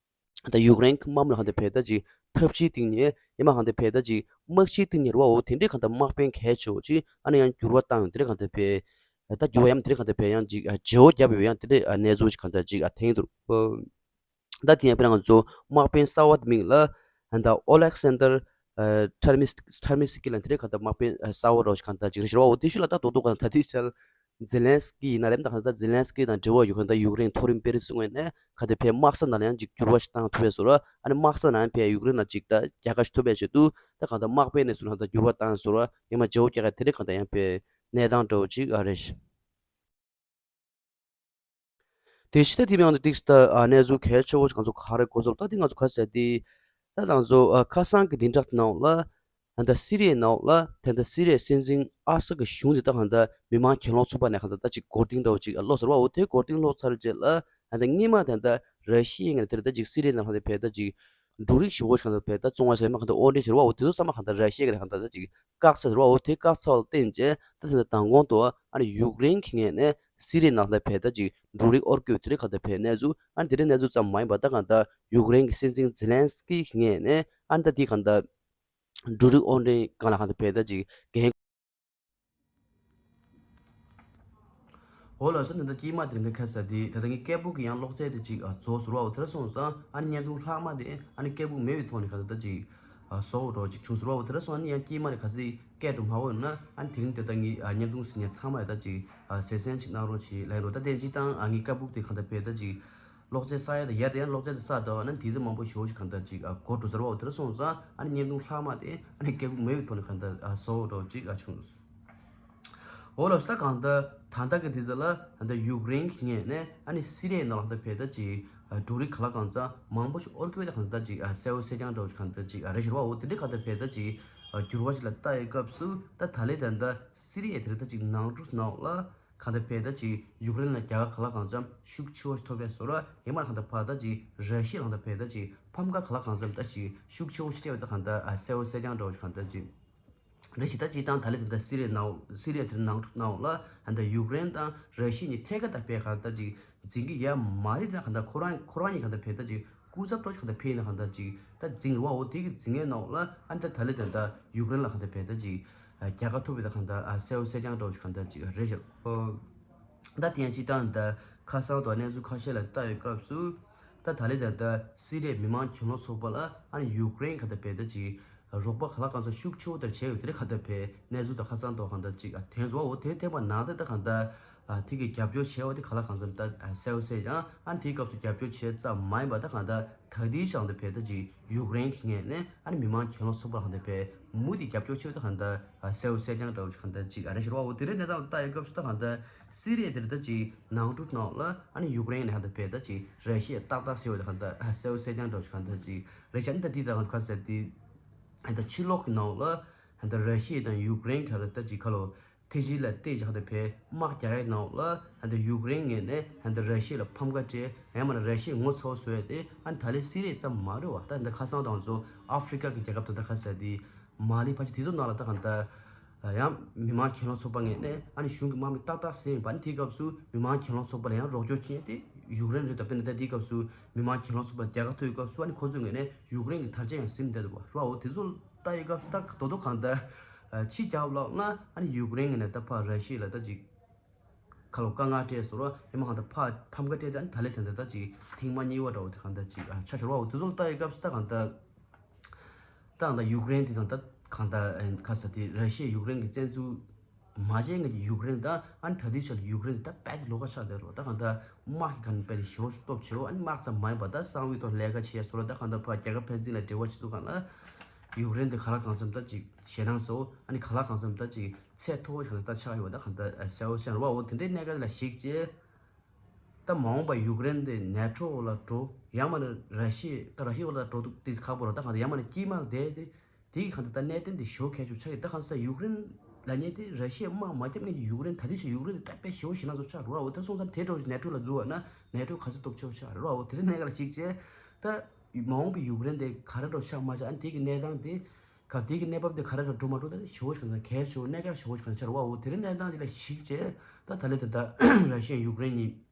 ད་ཡུཀ་རེན་གྱི་དམག་མི་ལ་གང་ལྟར་བས་ད་ཅིག་ཐབས་ཇུས་སྟེང་ནས་ཡང་མ་གང་ལྟར་བས་ད་ཅིག་དམག་ཇུས་སྟེང་ནས་རེད་བ། འོ་དེ་འདྲས་གང་ལྟར་དམག་དཔོན་གལ་ཆེ་བོ་ཅིག་ཨ་ནི་ཡང་འགྱུར་བ་བཏང་ཡོང་དེ་འདྲས་གང་ལྟར་བས་ད་འགྱུར་བ་ཡང་དེ་འདྲས་གང་ལྟར་བས་ཡང་ཅིག་ཨ་བརྗེ་བོ་བརྒྱབ་ཡོད་ཡང་དེ་འདྲས་ཨ་གནས་ཚུལ་ཅིག་གང་ལྟར་ཅིག་ཨ་ཐོན་འདུག་ད་དེ་ཡང་དཔེར་ན་ང་ཚོ་དམག་དཔོན་གསར་བ་དེ་མིང་ལ་ད་ཨོ་ལེག་སན་དར་ཨ་ཐར་མི་ཐར་མི་སི་ཀི་ལ་དེ་འདྲས་གང་ལྟར་དམག་དཔོན་ཨ་གསར་བ་རོ་ཞིག་གང་ལྟར་ཅིག་རེད་ཤི་རོ། འོ་དེ་ཤུ་ལ་ད་རྡོག་རྡོག་གང་ལྟར་དེ་ཆལ་ཛེ་ལན་སི་ཀི་ཡིན་ན་རེད་ད་གང་ལྟར་ཛེ་ལན་སི་ཀི་དང་འབྲེལ་བ་ཡོད་མཁན་ད་ཡུཀ་རེན་མཐོ་རིམ་དཔོན་རིགས་ཚོ་ངོས་ནས་ག་དེ་ཕའི་དམག་ས་ནང་ལ་ཡང་ཅིག་འགྱུར་བ་ཞིག་བཏང་ཐུབ་པའི་བཟོ་ར་ཨ་ནི་དམག་ས་ནང་ཡང་ཕའི་ཡུཀ་རེན་ལ་ཅིག་ད་རྒྱལ་ཁ་ཞིག་ཐོབ་པའི་ཆེད་དུ་ད་གང་ལྟར་དམག་དཔོན་ནས་ཚུར་ལ་ད་འགྱུར་བ་བཏང་བཟོ་ར་ཡང་མ་བརྗེ་བོ་རྒྱག་ག་དེ་འདྲས་གང་ལྟར་ཡང་ཕའི་གནས་སྟངས་འདྲ་བོ་ཅིག་ཨ་རེད། དེ་ཕྱི་ད་དེ་མིང་དུ་ཏིག་ད་ཨ་གནས་ཚུལ་གལ་ཆེ་བོ་ཞིག་ང་ཚོ་ག་རེ་གོ་སོང་ད་དེ་ང་ཚོ་ག་ཟེར་དེ་ད་ང་ཚོ་ཨ་ཁ་སང་གི་བདུན་ཕྲག་དེ་ནང་ལ་ད་ལྟ་སི་རི་ཡའི་ནང་ལ་ད་ལྟ་སི་རི་ཡའི་སྲིད་འཛིན་ཨ་སད་ཀྱི་གཞུང་དེ་ད་གང་ལྟར་མི་མང་གྱེན་ལོག་ཚོགས་པ་ནས་གང་ལྟར་ད་ཅིག་མགོ་རྟིང་འདྲ་བོ་ཅིག་ལོག་ཟེར་བ་འོ་དེ་མགོ་རྟིང་ལོག་ཚར་རྗེས་ལ་ད་ལྟ་སྔོན་མ་ད་ལྟ་ར་ཤི་ཡའི་ངོས་ནས་དེ་ད་ཅིག་སི་རི་ཡའི་ནང་ལ་ད་བས་ད་ཅིག་ འབྲུ་རིགས་ཞེ་པོ་ཅིག་གང་ལྟར་བས་ད་བཙོང་བ་བྱས་མ་གང་ལྟར་དབོར་འདྲེན་བྱེད་རོགས་འོ་དེ་ཚོ་ཚང་མ་གང་ལྟར་ར་ཤི་ཡ་གི་གང་ལྟར་ད་ཅིག་བཀག་ཚར་རོགས་འོ་དེ་བཀག་ཚར་བ་ལ་བརྟེན་བྱས་ད་དེ་ནས་མདང་དགོང་དུ་ཨ་ནི་ཡུཀ་རེན་གྱི་ངོས་ནས་སི་རི་ཡའི་ནང་ལ་བས་ད་ཅིག་འབྲུ་རིགས་དབོར་དགོས་དེ་རིགས་གང་ལྟར་བས་གནས་ཚུལ་ཨ་ནི་དེ་རིགས་གནས་ཚུལ་ཙམ་མ་ཡིན་པར་ད་གང་ལྟར་ཡུཀ་རེན་གྱི་སྲིད་འཛིན་ཛེ་ལན་སི་ཀི་གི་ངོས་ནས་ཨ་ནི་ད་དེ་གང་ལྟར་འབྲུ་རིགས་དབོར་འདྲེན་སྒང་ལ་གང་ལྟར་བས་ད་ཅིག་འགན་འོ་ལགས་སོ། ད་ལྟ་དཀྱིལ་མ་དེ་འདྲ་ཁ་ས་དེ་ད་ལྟ་ངའི་སྐད་སྦུག་གི་ཡང་གློག་རྫས་དེ་ཅིག་ཨ་རྫོགས་ཟེར་བ་འོ་དེ་འདྲ་སོང་ཙང་ཨ་ནི་བརྙན་ཐུང་ལྷག་མ་དེ་ཨ་ནི་སྐད་སྦུག་མེད་པའི་ཐོག་ནས་ག་ད་ལྟ་ཅིག་ཨ་བཟོ་འོ་འདྲ་ཅིག་བྱུང་ཟེར་བ་འོ་དེ་འདྲ་སོང་། ཨ་ནི་ཡང་དཀྱིལ་མ་རེ་ག་ཚིག་སྐད་འགྲོ་མ་འོ་ན་ཨ་ནི་དེ་རིང་དེ་ལྟ་ངའི་ཨ་བརྙན་ཐུང་ཟིན་ཡང་ཚང་མ་ཡ་ད་ཅིག་ཨ་ཟེར་སེན་ཅིག་གནང་རོགས་བྱེད་ལན་རོ། ད་དེ་སྤྱིར་བཏང་ཨ་ངའི་སྐད་སྦུག་དེ་ག་ད་བས་ད་ཅིག་གློག་རྫས་ས་ཡ་དང་ཡ་དེ་ཡང་གློག་རྫས་དེ་ས་དང་ཨ་ནི་དེ་ཚོ་མང་པོ་ཞེ་པོ་ཅིག་ག་ད་ཅིག་ཨ་གོ་འགྲོ་ཟེར་བ་འོ་དེ་འདྲ་སོང་ཙང་ཨ་ནི་བརྙན་ཐུང་ལྷག་མ་དེ་ཨ་ནི་སྐད་སྦུག་མེད་པའི་ཐོག་ནས་ག་ད་ཨ་བཟོ་འོ་འདྲ་ཅིག་ཨ་བྱུང་། འོ་ལགས་སོ། ད་གང་ལྟར་ད་ལྟ་གི་དུས་ཚོད་ལ་ད་ལྟ་ཡུཀ་རེན་གྱི་ངོས་ནས་ཨ་ནི་སི་རི་ཡའི་ནང་ལ་ད་བས་ད་ཅིག་འབྲུ་རིགས་ག་ལ་གང་འཚམ་མང་པོ་ཞིག་དབོར་གྱི་ཡོད། ད་གང་ལྟར་ཅིག་གསལ་པོ་གསལ་རྐྱང་འདྲ་བོ་ཞིག་གང་ལྟར་ཅིག་རེད་ཤག་རེད་བ། འོ་དེ་འདྲའི་གང་ལྟར་བས་ད་ཅིག་འགྱུར་བ་ཞིག་ལ་ལྟ་ཡི་སྐབས་སུ་ད་ད་ལྟའི་ད་ལྟ་སི་རི་ཡ་དེ་རེད་ད་ཅིག་ནང་འཁྲུག་ནང་ལ་གང་ལྟར་བས་ད་ཅིག་ཡུཀ་རེན་ལ་རྒྱལ་ཁ་ག་ལ་གང་འཚམ་ཤུགས་ཆེ་བོ་ཞིག་ཐོབ་པའི་བཟོ་འདྲ་ཡང་མིན་ན་གང་ལྟར་ཕར་ད་ཅིག་ར་ཤི་ཡ་ལ་གང་ལྟར་བས་ད་ཅིག་ཕམ་ཁ་ག་ལ་གང་འཚམ་ད་ཅིག་ཤུགས་ཆེ་བོ་ཞིག་སྤྲད་པ་ད་གང་ལྟར་གསལ་པོ་གསལ་རྐྱང་འདྲ་བོ་ཞིག་གང་ལྟར་ཅིག་རེད་ཤག། ད་སྤྱིར་བཏང་ད་ལྟ་དེ་འདྲ་སི་རི་ཡའི་ནང་སི་རི་ཡ་དེ་ནང་འཁྲུག་ནང་ལ་ད་ལྟ་ཡུཀ་རེན་དང་ར་ཤི་ཡ་གཉིས་ཐད་ཀར་ད་བས་གང་ལྟར་ཅིག་འཛིང་གི་ཡ་མ་རེད། ད་གང་ལྟར་ཁོ་རང་ཁོ་རང་གཉིས་གང་ལྟར་བས་ད་ཅིག་སྐུ་ཚབ་འདྲ་ཅིག་གང་ལྟར་བས་ཡིན་ན་གང་ལྟར་ཅིག་ད་འཛིང་རེད་བ། འོ་དེ་གི་འཛིང་ངའི་ནང་ལ་ཨ་ནི་ད་ད་ལྟ་དེ་འདྲ་ཡུཀ་རེན་ལ་གང་ལྟར་བས་ད་ཅིག་རྒྱལ་ཁ་ཐོབ་པའི་ད་གང་ལྟར་གསལ་པོ་གསལ་རྐྱང་འདྲ་བོ་ཞིག་གང་ལྟར་ཅིག་རེད་ཤག། ད་དེ་ཡང་སྤྱིར་བཏང་ད་ཁ་སང་དང་གནས་ཚུལ་ཁ་ཤས་ལ་ལྟ་བའི་སྐབས་སུ་ད་ད་ལྟའི་ད་ལྟ་སི་རི་ཡའི་མི་མང་གྱེན་ལོག་ཚོགས་པ་ལ་ཨ་ནི་ཡུཀ་རེན་གང་ལྟར་བས་ད་ཅིག་རོགས་པ་ག་ལ་གང་འཚམ་ཤུགས་ཆེ་བོ་དེ་བྱས་ཡོད། དེ་རེད་གང་ལྟར་བས་གནས་ཚུལ་དང་ཁ་སང་དང་གང་ལྟར་ཅིག་ཨ་དེ་ཚོ་འོ་དེ་ཐེངས་མ་ནང་དེ་ད་གང་ལྟར་ཨ་དེ་གི་རྒྱབ་སྐྱོར་བྱས་འོ་དེ་ག་ལ་གང་འཚམ་ད་ཨ་གསལ་པོ་གསལ་ཡང་ཨ་ནི་དེའི་སྐབས་སུ་རྒྱབ་སྐྱོར་བྱས་ཙམ་མ་ཡིན་པ་ད་གང་ལྟར་ད་ལྟའི་ཆ་ལ་བས་ད་ཅིག་ཡུཀ་རེན་གྱི་ངོས་ནས་ཨ་ནི་མི་མང་གྱེན་ལོག་ཚོགས་པ་གང་ལྟར་བས་མུ་མཐུད་རྒྱབ་སྐྱོར་བྱས་འོ་ད་གང་ལྟར་ཨ་གསལ་པོ་གསལ་རྐྱང་འདྲ་བོ་ཞིག་གང་ལྟར་ཅིག་ཨ་རེད་ཤག་རེད་བ། འོ་དེ་རེད། གནས་སྟངས་ལ་ལྟ་ཡི་སྐབས་སུ་ད་གང་ལྟར་སི་རི་ཡ་དེ་རེད་ད་ཅིག་ནང་འཁྲུག་ནང་ལ་ཨ་ནི་ཡུཀ་རེན་ནས་གང་ལྟར་བས་ད་ཅིག་ར་ཤི་ཡ་ཏག་ཏག་ཟེར་བ་ད་གང་ལྟར་ཨ་གསལ་པོ་གསལ་རྐྱང་འདྲ་བོ་ཞིག་གང་ལྟར་ཅིག་རེད་ཤག། ཨ་ནི་ད་འདི་ད་གང་ཁ་ཟེར་དེ་ཨ་ནི་ད་ཕྱི་ལོགས་ཀྱི་ནང་ལ་ཨ་ནི་ད་ར་ཤི་ཡ་དང་ཡུཀ་རེན་གྱི་གང་ལྟར་ད་ཅིག་ཁ་ལོ་ཐེ་ཇི་ལ་བལྟས་ཀྱང་དེ་བས་དམག་རྒྱག་ཡའི་ནང་ལ་ད་ལྟ་ཡུཀ་རེན་ངོས་ནས་ད་ལྟ་ར་ཤི་ཡ་ལ་ཕམ་ཁ་སྤྲད་ཡང་མིན་ན་ར་ཤི་ཡའི་ངོ་ཚ་བོ་བཟོ་ཡ་དེ་ཨ་ནི་ད་ལན་སི་རི་ཡ་ཙམ་མ་རེད་བ། ད་ད་ཁ་སང་དང་ཚོ་ཨ་ཧྥི་རི་ཀ་གི་རྒྱལ་ཁབ་ད་ལྟ་ཁ་ཟེར་དེ་མ་ལི་ཕལ་ཆེར་དེ་ཚོ་ནང་ལ་ད་གང་ལྟར་ཡང་མི་མང་གྱེན་ལོག་ཚོགས་པ་ངོས་ནས་ཨ་ནི་གཞུང་གི་དམག་མི་ཏག་ཏག་བཟོས་ཡིན་པ། ཨ་ནི་དེའི་སྐབས་སུ་མི་མང་གྱེན་ལོག་ཚོགས་པ་ལ་ཡང་རོགས་སྐྱོར་བྱེད་མཁན་དེ་ཡུཀ་རེན་རེད། ད་དཔེར་ན་ད་དེའི་སྐབས་སུ་མི་མང་གྱེན་ལོག་ཚོགས་པ་རྒྱལ་ཁ་ཐོབ་པའི་སྐབས་སུ་ཨ་ནི་ཁོ་ཚོའི་ངོས་ནས་ཡུཀ་རེན་གྱི་དར་ཆ་ཡང་ཟིན་བསྡད་འདུག་བ། རེད་བ། འོ་དེ་ཚོ་ལ་ལྟ་ཡི་སྐབས་སུ་ད་དོ་དོ་གང་ལྟར་ཕྱི་རྒྱལ་ལབ་ན་ཨ་ནི་ཡུཀ་རེན་གྱི་ནས་ད་ཕར་ར་ཤི་ཡ་ལ་ད་ཅིག་ཁ་ལོ་དཀའ་ངལ་སྤྲད་བཟོ་ར་ཡང་མ་གང་ལྟར་ཕར་ཕམ་ཁ་སྤྲད་ད་ཨ་ནི་ད་ལན་དེ་འདྲ་ད་ཅིག་ཐེངས་མ་གཉིས་པ་འདྲ་བོ་དེ་གང་ལྟར་ཅིག་ཨ་ཆགས་ཤོར་བ། འོ་དེ་ཚོ་ལ་ལྟ་ཡི་སྐབས་སུ་ད་གང་ལྟར་ད་གང་ལྟར་ཡུཀ་རེན་དེ་དང་ད་གང་ལྟར་ཁ་ས་དེ་ར་ཤི་ཡ་ཡུཀ་རེན་གྱི་བཙན་འཛུལ་མ་བྱས་ངེས་ཀྱི་ཡུཀ་རེན་ད་ཨ་ནི་ད་ལྟའི་ཆར་ལ་ཡུཀ་རེན་ད་དཔེ་དེ་ལོགས་ཀ་ཆགས་བསྡད་རོགས། ད་གང་ལྟར་དམག་གི་གང་དཔེ་དེ་ཞེ་པོ་ཅིག་སྟོབས་ཆེ་བོ། ཨ་ནི་དམག་ཙམ་མ་ཡིན་པ་ད་གསང་བའི་ཐོག་ལས་ཀ་བྱས་སོ་ར་ད་གང་ལྟར་ཕར་རྒྱལ་ཁབ་ཕན་ཚུན་ལ་འབྲེལ་བ་བྱེད་དུས་གང་ལ་ཡུཀ་རེན་དེ་ག་ལ་གང་འཚམ་ད་ཅིག་ཞེད་སྣང་བཟོ། ཨ་ནི་ག་ལ་གང་འཚམ་ད་ཅིག་ཚད་མཐོ་བོ་ཞིག་ལ་ད་ཆགས་ཡོད་པ་ད་གང་ལྟར་གསལ་པོ་ཤར་བ། འོ་དེ་འདྲའི་གནས་སྐབས་ལ་གཞིགས་བྱས་ད་མ་འོངས་པ་ཡུཀ་རེན་དེ་ནེ་ཊོ་ལ་འགྲོ་ཡང་མིན་ན་ར་ཤི་ཡ་ད་ར་ཤི་ཡ་ལ་འགྲོ་འདུག་དེ་ཁག་པོ་རེད། ད་གང་ལྟར་ཡང་མིན་ན་དཀྱིལ་མ་ལ་བསྡད་དེ། དེ་གི་གང་ལྟར་ད་གནད་དོན་དེ་ཞེ་པོ་གལ་ཆེ་ཆགས་ཡོད། ད་གང་ཟེར་ཡུཀ་རེན་ལབ་མཁན་དེ་ར་ཤི་ཡའི་དམག་མ་བརྒྱབ་མཁན་གྱི་ཡུཀ་རེན་ད་ལྟའི་ཆར་ཡུཀ་རེན་དེ་ད་དཔེ་ཞེ་པོ་ཞེད་སྣང་ཚོ་ཆགས་འགྲོ་བ། འོ་དེ་སོང་ཙང་དེ་འདྲ་བོ་ཞིག་ནེ་ཊོ་ལ་འཛུལ་བ་ན་ནེ་ཊོ་ག་ཚོད་སྟོབས་ཆེ་བོ་ཆགས་རེད་བ། འོ་དེ་འདྲ་གནད་འགག་ལ་གཞིགས་བྱས་ད་མ་འོངས་པའི་ཡུཀ་རེན་དེ་ག་རེ་འདྲ་བོ་ཆགས་མ་ཆགས། ཨ་ནི་དེ་གི་གནས་སྟངས་དེ་ག་དེ་གི་གནས་བབ་དེ་ག་རེ་འདྲ་འགྲོ་མ་འགྲོ་ད་ཞེ་པོ་ཞིག་ནས་གལ་ཆེ་བོ་གནད་འགག་ཞེ་པོ་ཞིག་ཆགས་རེད་བ། འོ་དེ་འདྲ་གནས་སྟངས་དེ་ལ་གཞིགས་བྱས་ད་ད་ལན་ད་ལྟ་ར་ཤི་ཡ་ཡུཀ་རེན་གཉིས།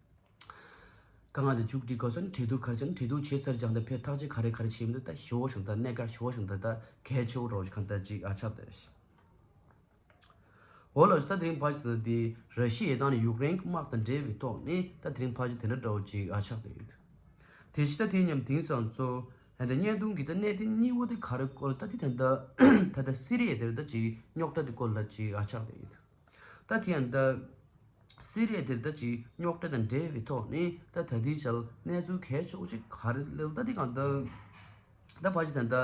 དཀའ་ངལ་དེ་མཇུག་སྒྲིལ་དགོས་ས་ནི་གྲོས་བསྡུར་ག་རེ་བྱས་ན་གྲོས་བསྡུར་བྱས་ཚར་ཀྱང་དེ་ཕན་ཐག་གཅོད་ག་རེ་ག་རེ་བྱས་མི་འདུག་ད་ཞེ་པོ་ཞིག་ད་གནད་འགག་ཞེ་པོ་ཞིག་ད་ད་གལ་ཆེ་བོ་འདྲ་བོ་ཞིག་གང་ལྟར་ཅིག་ཨ་ཆགས་བསྡད། འོ་ལགས་སོ། ད་དེ་རིང་ཕར་ཕྱིན་ན་དེ་ར་ཤི་ཡའི་དང་ནི་ཡུཀ་རེན་གྱི་དམག་དང་འབྲེལ་བའི་ཐོག་ནས་ད་དེ་རིང་ཕར་ཕྱིན་དེ་འདྲ་འདྲ་བོ་ཅིག་ཨ་ཆགས་བསྡད་ཡོད། དེ་བཞིན་ད་དེ་མཉམ་དེང་སང་ཚོ་ད་ལྟ་བརྙན་ཐུང་གི་ད་གནད་དོན་གཉིས་པོ་དེ་ག་རེ་སྐོར་ད་དེ་ད་ལྟ་ད་ལྟ་སི་རི་ཡ་དེར་ད་ཅིག་རྙོག་དྲ་དེ་སྐོར་ལ་ཅིག་ཨ་ཆགས་བསྡད་ཡོད། ད་དེ་ཡང་ད་སི་རི་ཡ་དེར་ད་ཅིག་རྙོག་དྲ་དང་འབྲེལ་བའི་ཐོག་ནས་ད་ད་ལྟའི་ཆར་གནས་ཚུལ་གལ་ཆེ་བོ་ཅིག་ག་རེ་སླེབས་ད་དེ་གང་ལྟར་ད་ཕལ་ཆེར་ད་ལྟ་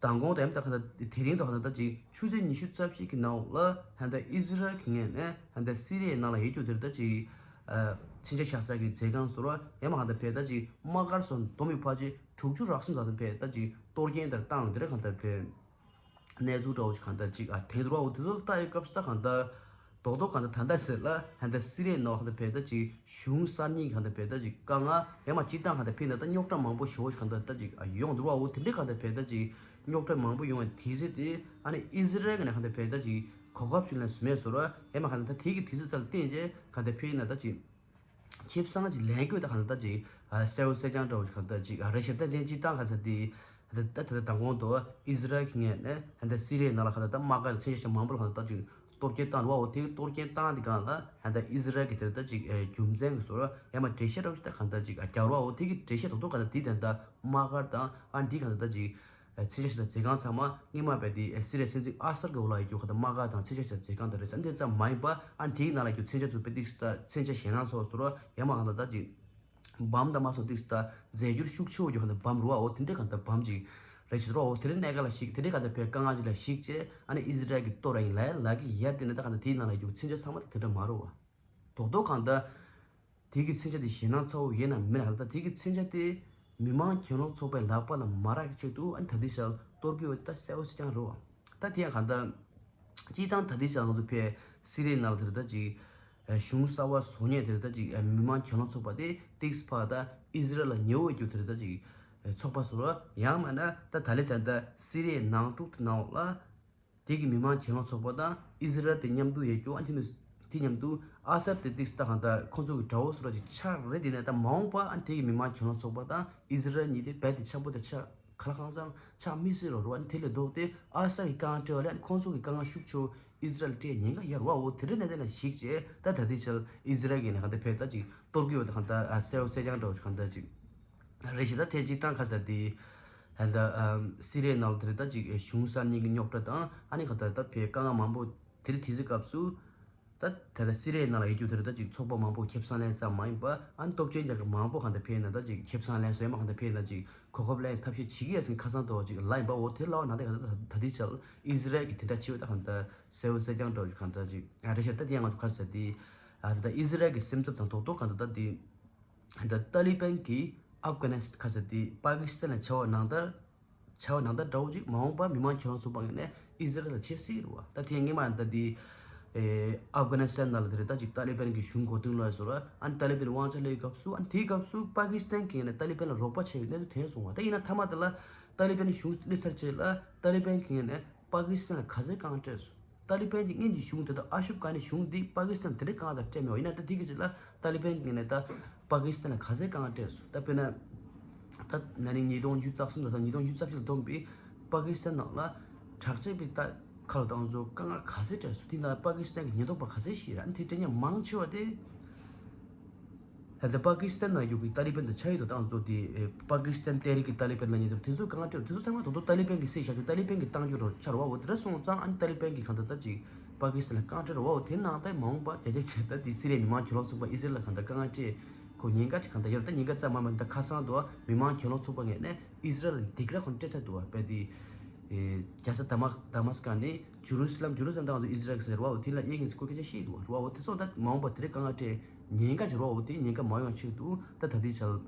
མདང་དགོང་དང་ད་གང་ལྟར་དེ་རིང་ད་གང་ལྟར་ད་ཅིག་ཆུ་ཚོད་ཉི་ཤུ་རྩ་བཞི་གི་ནང་ལ་ད་ལྟ་ཨི་ཟི་རལ་གྱི་ངོས་ནས་ད་ལྟ་སི་རི་ཡའི་ནང་ལ་ཡོད་རྒྱུ་དེར་ད་ཅིག་མཚོན་ཆ་བཞག་ས་གི་མཛོད་ཁང་ཟེར་བ་ཡང་མིན་ན་གང་ལྟར་བས་ད་ཅིག་དམག་སྒར་སོགས་བསྡོམས་པའི་ཕལ་ཆེར་དྲུག་ཅུ་རག་སོང་ཙམ་ད་བས་ད་ཅིག་གཏོར་སྐྱོན་དེར་བཏང་ཡོད་དེ་རེད་གང་ལྟར་བས། གནས་ཚུལ་འདྲ་བོ་ཞིག་གང་ལྟར་ཅིག་ཨ་དེ་འདྲ་བོ་དེ་ཚོ་ལ་ལྟ་ཡི་སྐབས་སུ་ད་གང་ལྟར་ རྡོག་རྡོག་གང་ལྟར་ད་ལྟ་ཟེར་ལ་ཧན་ད་སི་རི་ཡའི་ནང་ལ་གང་ལྟར་བས་ད་ཅིག་གཞུང་གསར་རྙིང་གང་ལྟར་བས་ད་ཅིག་དཀའ་ངལ་ཡང་མ་སྤྱི་བཏང་གང་ལྟར་ཕེབས་ན་ད་རྙོག་དྲ་མང་པོ་ཞེ་པོ་ཞིག་གང་ལྟར་ད་ཅིག་ཡོང་འདུག་བ། འོ་དེ་འདྲའི་གང་ལྟར་བས་ད་ཅིག་རྙོག་དྲ་མང་པོ་ཡོང་བའི་དུས་ཚོད་དེ་ཨ་ནི་ཨི་ཟི་རལ་གི་ནས་གང་ལྟར་བས་ད་ཅིག་གོ་སྐབས་ཤིག་ལེན་བཟོས་མེད་བཟོ་ར་ཡང་མ་གང་ལྟར་ད་དེ་གི་དུས་ཚོད་དེ་ལ་བརྟེན་བྱས་གང་ལྟར་ཕེབས་ན་ད་ཅིག་ཁེ་བཟང་ཅིག་ལེན་དགོས་ད་གང་ལྟར་ད་ཅིག་གསལ་བོ་གསལ་རྐྱང་འདྲ་བོ་ཞིག་གང་ལྟར་ཅིག་རེད་ཤག་ད་དེ་སྤྱི་བཏང་གང་ལྟར་དེ། ད་ད་ད་མདང་དགོང་དུ་ཨི་ཟི་རལ་གྱི་ངོས་ནས་ཧན་ད་སི་རི་ཡའི་ནང་ལ་གང་ལྟར་ད་དམག་སྒར་མཚོན་ཆ་ཞིག་མང་པོ་ལ་གང་ལྟར་ད་ཅིག་གཏོར་སྐྱོན་བཏང་བ། འོ་དེ་གཏོར་སྐྱོན་བཏང་དེ་གང་ལ་ཧན་ད་ཨི་ཟི་རལ་གྱི་དེར་ད་ཅིག་རྒྱུ་མཚན་གྱི་བཟོ་ར་ཡང་མ་འགྲེལ་བཤད་རོགས་ཞིག་ད་གང་ལྟར་ཅིག་རྒྱག་རོགས། འོ་དེ་གི་འགྲེལ་བཤད་ཏོག་ཏོག་གང་ལྟར་དེ་ད་ད་དམག་སྒར་དང་ཨ་འདི་གང་ལྟར་ད་ཅིག་མཚོན་ཆ་ཞིག་དང་མཛོད་ཁང་ཚང་མ་སྔོན་མ་བས་དེ་སི་རི་ཡའི་སྲིད་འཛིན་ཨ་སར་གྱི་འོག་ལ་ཡོད་རྒྱུ་གང་ལྟར་དམག་སྒར་དང་མཚོན་ཆ་ཞིག་དང་མཛོད་ཁང་དེ་རེད། ཙང་དེ་ཙམ་མ་ཡིན་པ་ཨ་འདིའི་ནང་ལ་རྒྱུ་མཚོན་ཆ་ཚུད་པའི་ཏིག་ད་མཚོན་ཆ་ཞེད་སྣང་ཚོགས་བཟོ་ར་ཡང་མ་གང་ལྟར་ད་ཅིག་བམ་དང་མ་སོགས་ཏིག་ད་རྫས་འགྱུར་ཤུགས་ཆེ་བོ་ཡོད་ཁན་ད་བམ་རུ་བ། འོ་དེ་འདྲའི་ཁན་ད་བམ་ཅིག་རེད་ཅེས་རོ། འོ་དེ་རིང་གནད་འགག་ལ་ཞིག་དེ་འདྲའི་ཁན་ད་བས་དཀའ་ངལ་ཅིག་ལ་ཞིག་ཅེས་ཨ་ནི་ཨི་ཟི་རལ་གྱི་གཏོར་ར་ཡིན་ལ་ལ་གི་ཡར་དེ་ནི་ད་ཁན་ད་དེའི་ནང་ལ་ཡོད་མཚོན་ཆ་ཚང་མ་དེ་འདྲ་མ་རུ་བ། རྡོག་རྡོག་ཁན་ད་དེ་གི་མཚོན་ཆ་དེ་ཞེད་སྣང་ཚ་བོ་ཡིན་ན་མིན་ཧ་ད་དེ་གི་མཚོན་ཆ་དེ་མི་མང་གྱེན་ལོག་ཚོགས་པའི་ལག་པ་ལ་མ་རག་གི་ཆེད་དུ་ཨ་ནི་ད་དེ་ཞག་གཏོར་གི་ཡོད་ད་གསལ་བོ་ཞིག་ཀྱང་རུ་བ། ད་དེ་ཡང་གང་ལྟར་སྤྱིར་བཏང་ད་ལྟའི་ཆར་ང་ཚོ་ཕེ་སི་རི་ཡའི་ནང་ལ་དེར་ད་ཅིག་གཞུང་གསར་བ་བཟོ་མཁན་དེར་ད་ཅིག་མི་མང་གྱེན་ལོག་ཚོགས་པ་དེ་ཏིག་ཕ་ད་ཨི་ཟི་རལ་ལ་ཉེ་བོ་རྒྱུ་དེར་ད་ཅིག་ཚོགས་པ་བཟོ་ར་ཡང་མིན་ན་ད་ད་ལེ་ད་ད་སི་རི་ཡའི་ནང་དཀྲུག་དེ་ནང་ལ་དེ་གི་མི་མང་གྱེན་ལོག་ཚོགས་པ་དང་ཨི་ཟི་རལ་དེ་མཉམ་དུ་ཡོད་རྒྱུ་ཨ་ནི་དེ་མཉམ་དུ་ཨ་སར་དེ་ཏིག་ད་གང་ད་ཁོང་ཚོ་གི་དགྲ་བོ་བཟོ་ར་ཅིག་ཆགས་རེད། དེ་ནས་ད་མ་འོངས་པ་ཨ་ནི་དེ་གི་མི་མང་གྱེན་ལོག་ཚོགས་པ་དང་ཨི་ཟི་རལ་གཉིས་དེ་རྦད་དེ་ཆགས་པོ་དེ་ཆགས། ཁ་ལ་ཁང་བཟང་ཆགས་མི་སྲིད་རོ་རུ་བ་དེ་ལས་ལྡོག་སྟེ་ཨ་སར་གྱི་དཀའ་ངལ་སྤྲད་པ་ལས་ཁོང་ཚོ་གི་དཀའ་ངལ་ཤུགས་ཆེ་བོ་ཨི་ཟི་རལ་སྤྲད་ཉེན་ཁ་ཡོད་རུ་བ། འོ་དེ་འདྲ་གནད་དོན་ལ་གཞིགས་བྱས་ད་ད་ལྟའི་ཆར་ཨི་ཟི་རལ་གྱི་ནས་གང་ལྟར་ཕེབས་ད་ཅིག་གཏོར་གི་ཡོད་ད་གང་ལྟར་ཨ་གསལ་བོ་གསལ་རྐྱང་འདྲ་བོ་ཅིག་གང་ལྟར་ཅིག་རེད་ཞེ་ད་ཐེངས་གཅིག་བཏང་ཁ་ས་དེ་ཧན་ད་སི་རི་ཡའི་ནང་ལ་དེ་རེད་ད་ཅིག་གཞུང་གསར་རྙིང་གི་རྙོག་དྲ་དང་ཨ་ནི་གང་ལྟར་ད་ཕེབས་དཀའ་ངལ་མང་པོ་དེ་རིང་དེ་ཚོའི་སྐབས་སུ། ད་དེ་ལ་སི་རི་ཡའི་ནང་ལ་ཡོད་རྒྱུ་དེ་རེད་ད་ཅིག་ཚོགས་པ་མང་པོ་ཁེ་བཟང་ལེན་ཙམ་མ་ཡིན་པ་ཨ་ནི་སྟོབས་ཆེན་རྒྱལ་ཁབ་མང་པོ་གང་ལྟར་ཕེབས་ན་ད་ཅིག་ཁེ་བཟང་ལེན་སོ་ཡ་མ་གང་ལྟར་ཕེབས་ན་ཅིག་གོ་སྐབས་ལེན་ཐབས་ཤེས་བྱེད་ཀྱི་ཡ་ཟིན་ཁ་སང་དོ་ཅིག་ལ་ཡིན་པ། འོ་དེ་ལའོ་ནང་དེ་གང་ལྟར་ད་ལྟའི་ཆར་ཨི་ཟི་རལ་གྱི་དེ་འདྲ་ཆེ་བ་ད་གང་ལྟར་གསལ་བོ་གསལ་རྐྱང་འདྲ་བོ་གང་ལྟར་ཅིག་ཨ་རེད་ཤག་ད་དེ་ཡང་ང་ཚོ་ཁ་ས་དེ་ཨ་ད་ཨི་ཟི་རལ་གྱི་སེམས་འཚབ་དང་རྡོག་རྡོག་གང་ལྟར་ད་དེ་ད་ཏཱ་ལི་བན་གྱིས་ཨབ་གྷ་ནི་སི་ཁ་ས་དེ་པ་ཀི་སི་ཐན་ལ་བྱ་བ་ནང་ལྟར། བྱ་བ་ནང་ལྟར་འདྲ་བོ་ཅིག་མ་འོངས་པར་མི་མང་གྱེན་ལོག་ཚོགས་པ་ངོས་ནས་ཨི་ཟི་རལ་ལ་བྱེད་སྲིད་རུ་བ། ད་དེ་སྔོན་མ་ད་དེ་ཨེ་ཨབ་གྷ་ནི་སི་ཐན་ནང་ལ་དེ་རེད་ད་ཅིག་ཏཱ་ལི་བན་གྱི་གཞུང་མགོ་རྟིང་སློག་ཡ་བཟོ་ར་ཨ་ནི་ཏཱ་ལི་བན་དབང་ཆ་སླེབས་སྐབས་སུ་ཨ་ནི་དེའི་སྐབས་སུ་པ་ཀི་སི་ཐན་གྱི་ངོས་ནས་ཏཱ་ལི་བན་ལ་རོགས་པ་བྱས་པའི་གནས་ཚུལ་ཐོན་སོང་བ། ད་ཡིན་ན་མཐའ་མ་དེ་ལ་ཏཱ་ལི་བན་གཞུང་སླེབས་ཚར་རྗེས་ལ་ཏཱ་ལི་བན་གྱི་ངོས་ནས་པ་ཀི་སི་ཐན་ལ་ག་ཚོད་དཀའ་ངལ་སྤྲད་སོང་། ཏཱ་ལི་བན་གྱི་སྔོན་གྱི་གཞུང་དེ་དག་ཨ་ཤུབ་གྷ་ནི་གཞུང་འདི་པ་ཀི་སི་ཐན་དེ་འདྲའི་དཀའ་ངལ་དང་སྤྲད་མེད་པ་ཡིན་ན་ད་དེ་གི་ཅིག་ལ་ཏཱ་ལི་བན་གྱི་ངོས་ནས་ད་པ་ཀི་སི་ཐན་ལ་ག་ཚོད་དཀའ་ངལ་སྤྲད་སོང་། ད་དཔེར་ན་ད་ན་ནིང་ཉིས་སྟོང་བཅུ་རྩ་གསུམ་དང་ད་ཉིས་སྟོང་བཅུ་རྩ་བཞི་ལ་བསྡོམས་པའི་པ་ཀི་སི་ཐན་ནང་ལ་དྲག་ཆས་པའི་ད་ཁ་ལོ་བཏང་བཟོ་དཀའ་ངལ་ག་ཚོད་སྤྲད་སོང་། དེ་ན་པ་ཀི་སི་ཐན་གྱི་ཉེན་རྟོག་པ་ག་ཚོད་ཞིག་རེད། ཨ་ནི་དེ་སྤྲད་མཁན་མང་ཆེ་བ་དེ། ད་ལྟ་པ་ཀི་སི་ཐན་ནང་ཡོད་པའི་ཏཱ་ལི་བན་དང་ཆ་ཡི་དོ་བཏང་བཟོ་དེ་པ་ཀི་སི་ཐན་ཏེ་རིག་གི་ཏཱ་ལི་བན་ལ་ཉེ་དུ་དེ་ཚོ་གང་སྤྲད་དེ་ཚོ་ཚང་མ་དོ་དོ་ཏཱ་ལི་བན་གི་སྲིད་ཤག་གི་ཏཱ་ལི་བན་གི་གཏང་རྒྱུ་རོ་ཆར་བ་འོ་དེ་འདྲ་སོང་ཙང་ཨ་ནི་ཏཱ་ལི་བན་གི་གང་ལྟར་ད་ཅིག་པ་ཀི་སི་ཐན་ལ་གང་སྤྲད་རོ་བ་འོ་དེ་ནང་ད་མ་འོངས་པ་རྒྱ་རྒྱ་ཁྱེད་ད་དེ་སི་རི་ཡའི་མི་མང་གྱོད་ལོག་ཚུགས་པ་ཨི་ཟི་རལ་ལ་གང་ལྟར་དཀའ་ངལ་སྤྲད་ཁོ་ཉེན་ཁ་ཅིག་གང་ལྟར་ཡོད་ད་ཉེན་ཁ་ཙམ་མ་མ་ད་ཁ་སང་དུ་མི་མང་གྱོད་ལོག་ཚུགས་པ་ངེས་ནས་ཨི་ཟི་རལ་ལ་སྡིགས་ར་ཁོ་ན་སྤྲད་ཚར་འདུག་བ། དཔེ་དེ་རྒྱལ་ས་དཱ་མ་དཱ་མ་སི་ཀ་ནས་ཇུ་རུ་སི་ལམ་ཇུ་རུ་སི་ལམ་ད་ང་ཚོ་ཨི་ཟི་རལ་གི་ཟེར་བ་འོ་དེ་ལ་གཡས་འགན་ཁོ་སྐད་ཆ་བཤད་འདུག་བ། རུ་བ་འོ་དེ་སོང་ད་མ་འོངས་པ་དེ་རིང་དཀའ་ངལ་སྤྲད་ཉེན་ཁ་ཅིག་རོ་འོ་དེ་ཉེན་ཁ་མ་ཡོང་ཆེད་དུ་ད་ད་ལྟའི་ཆར་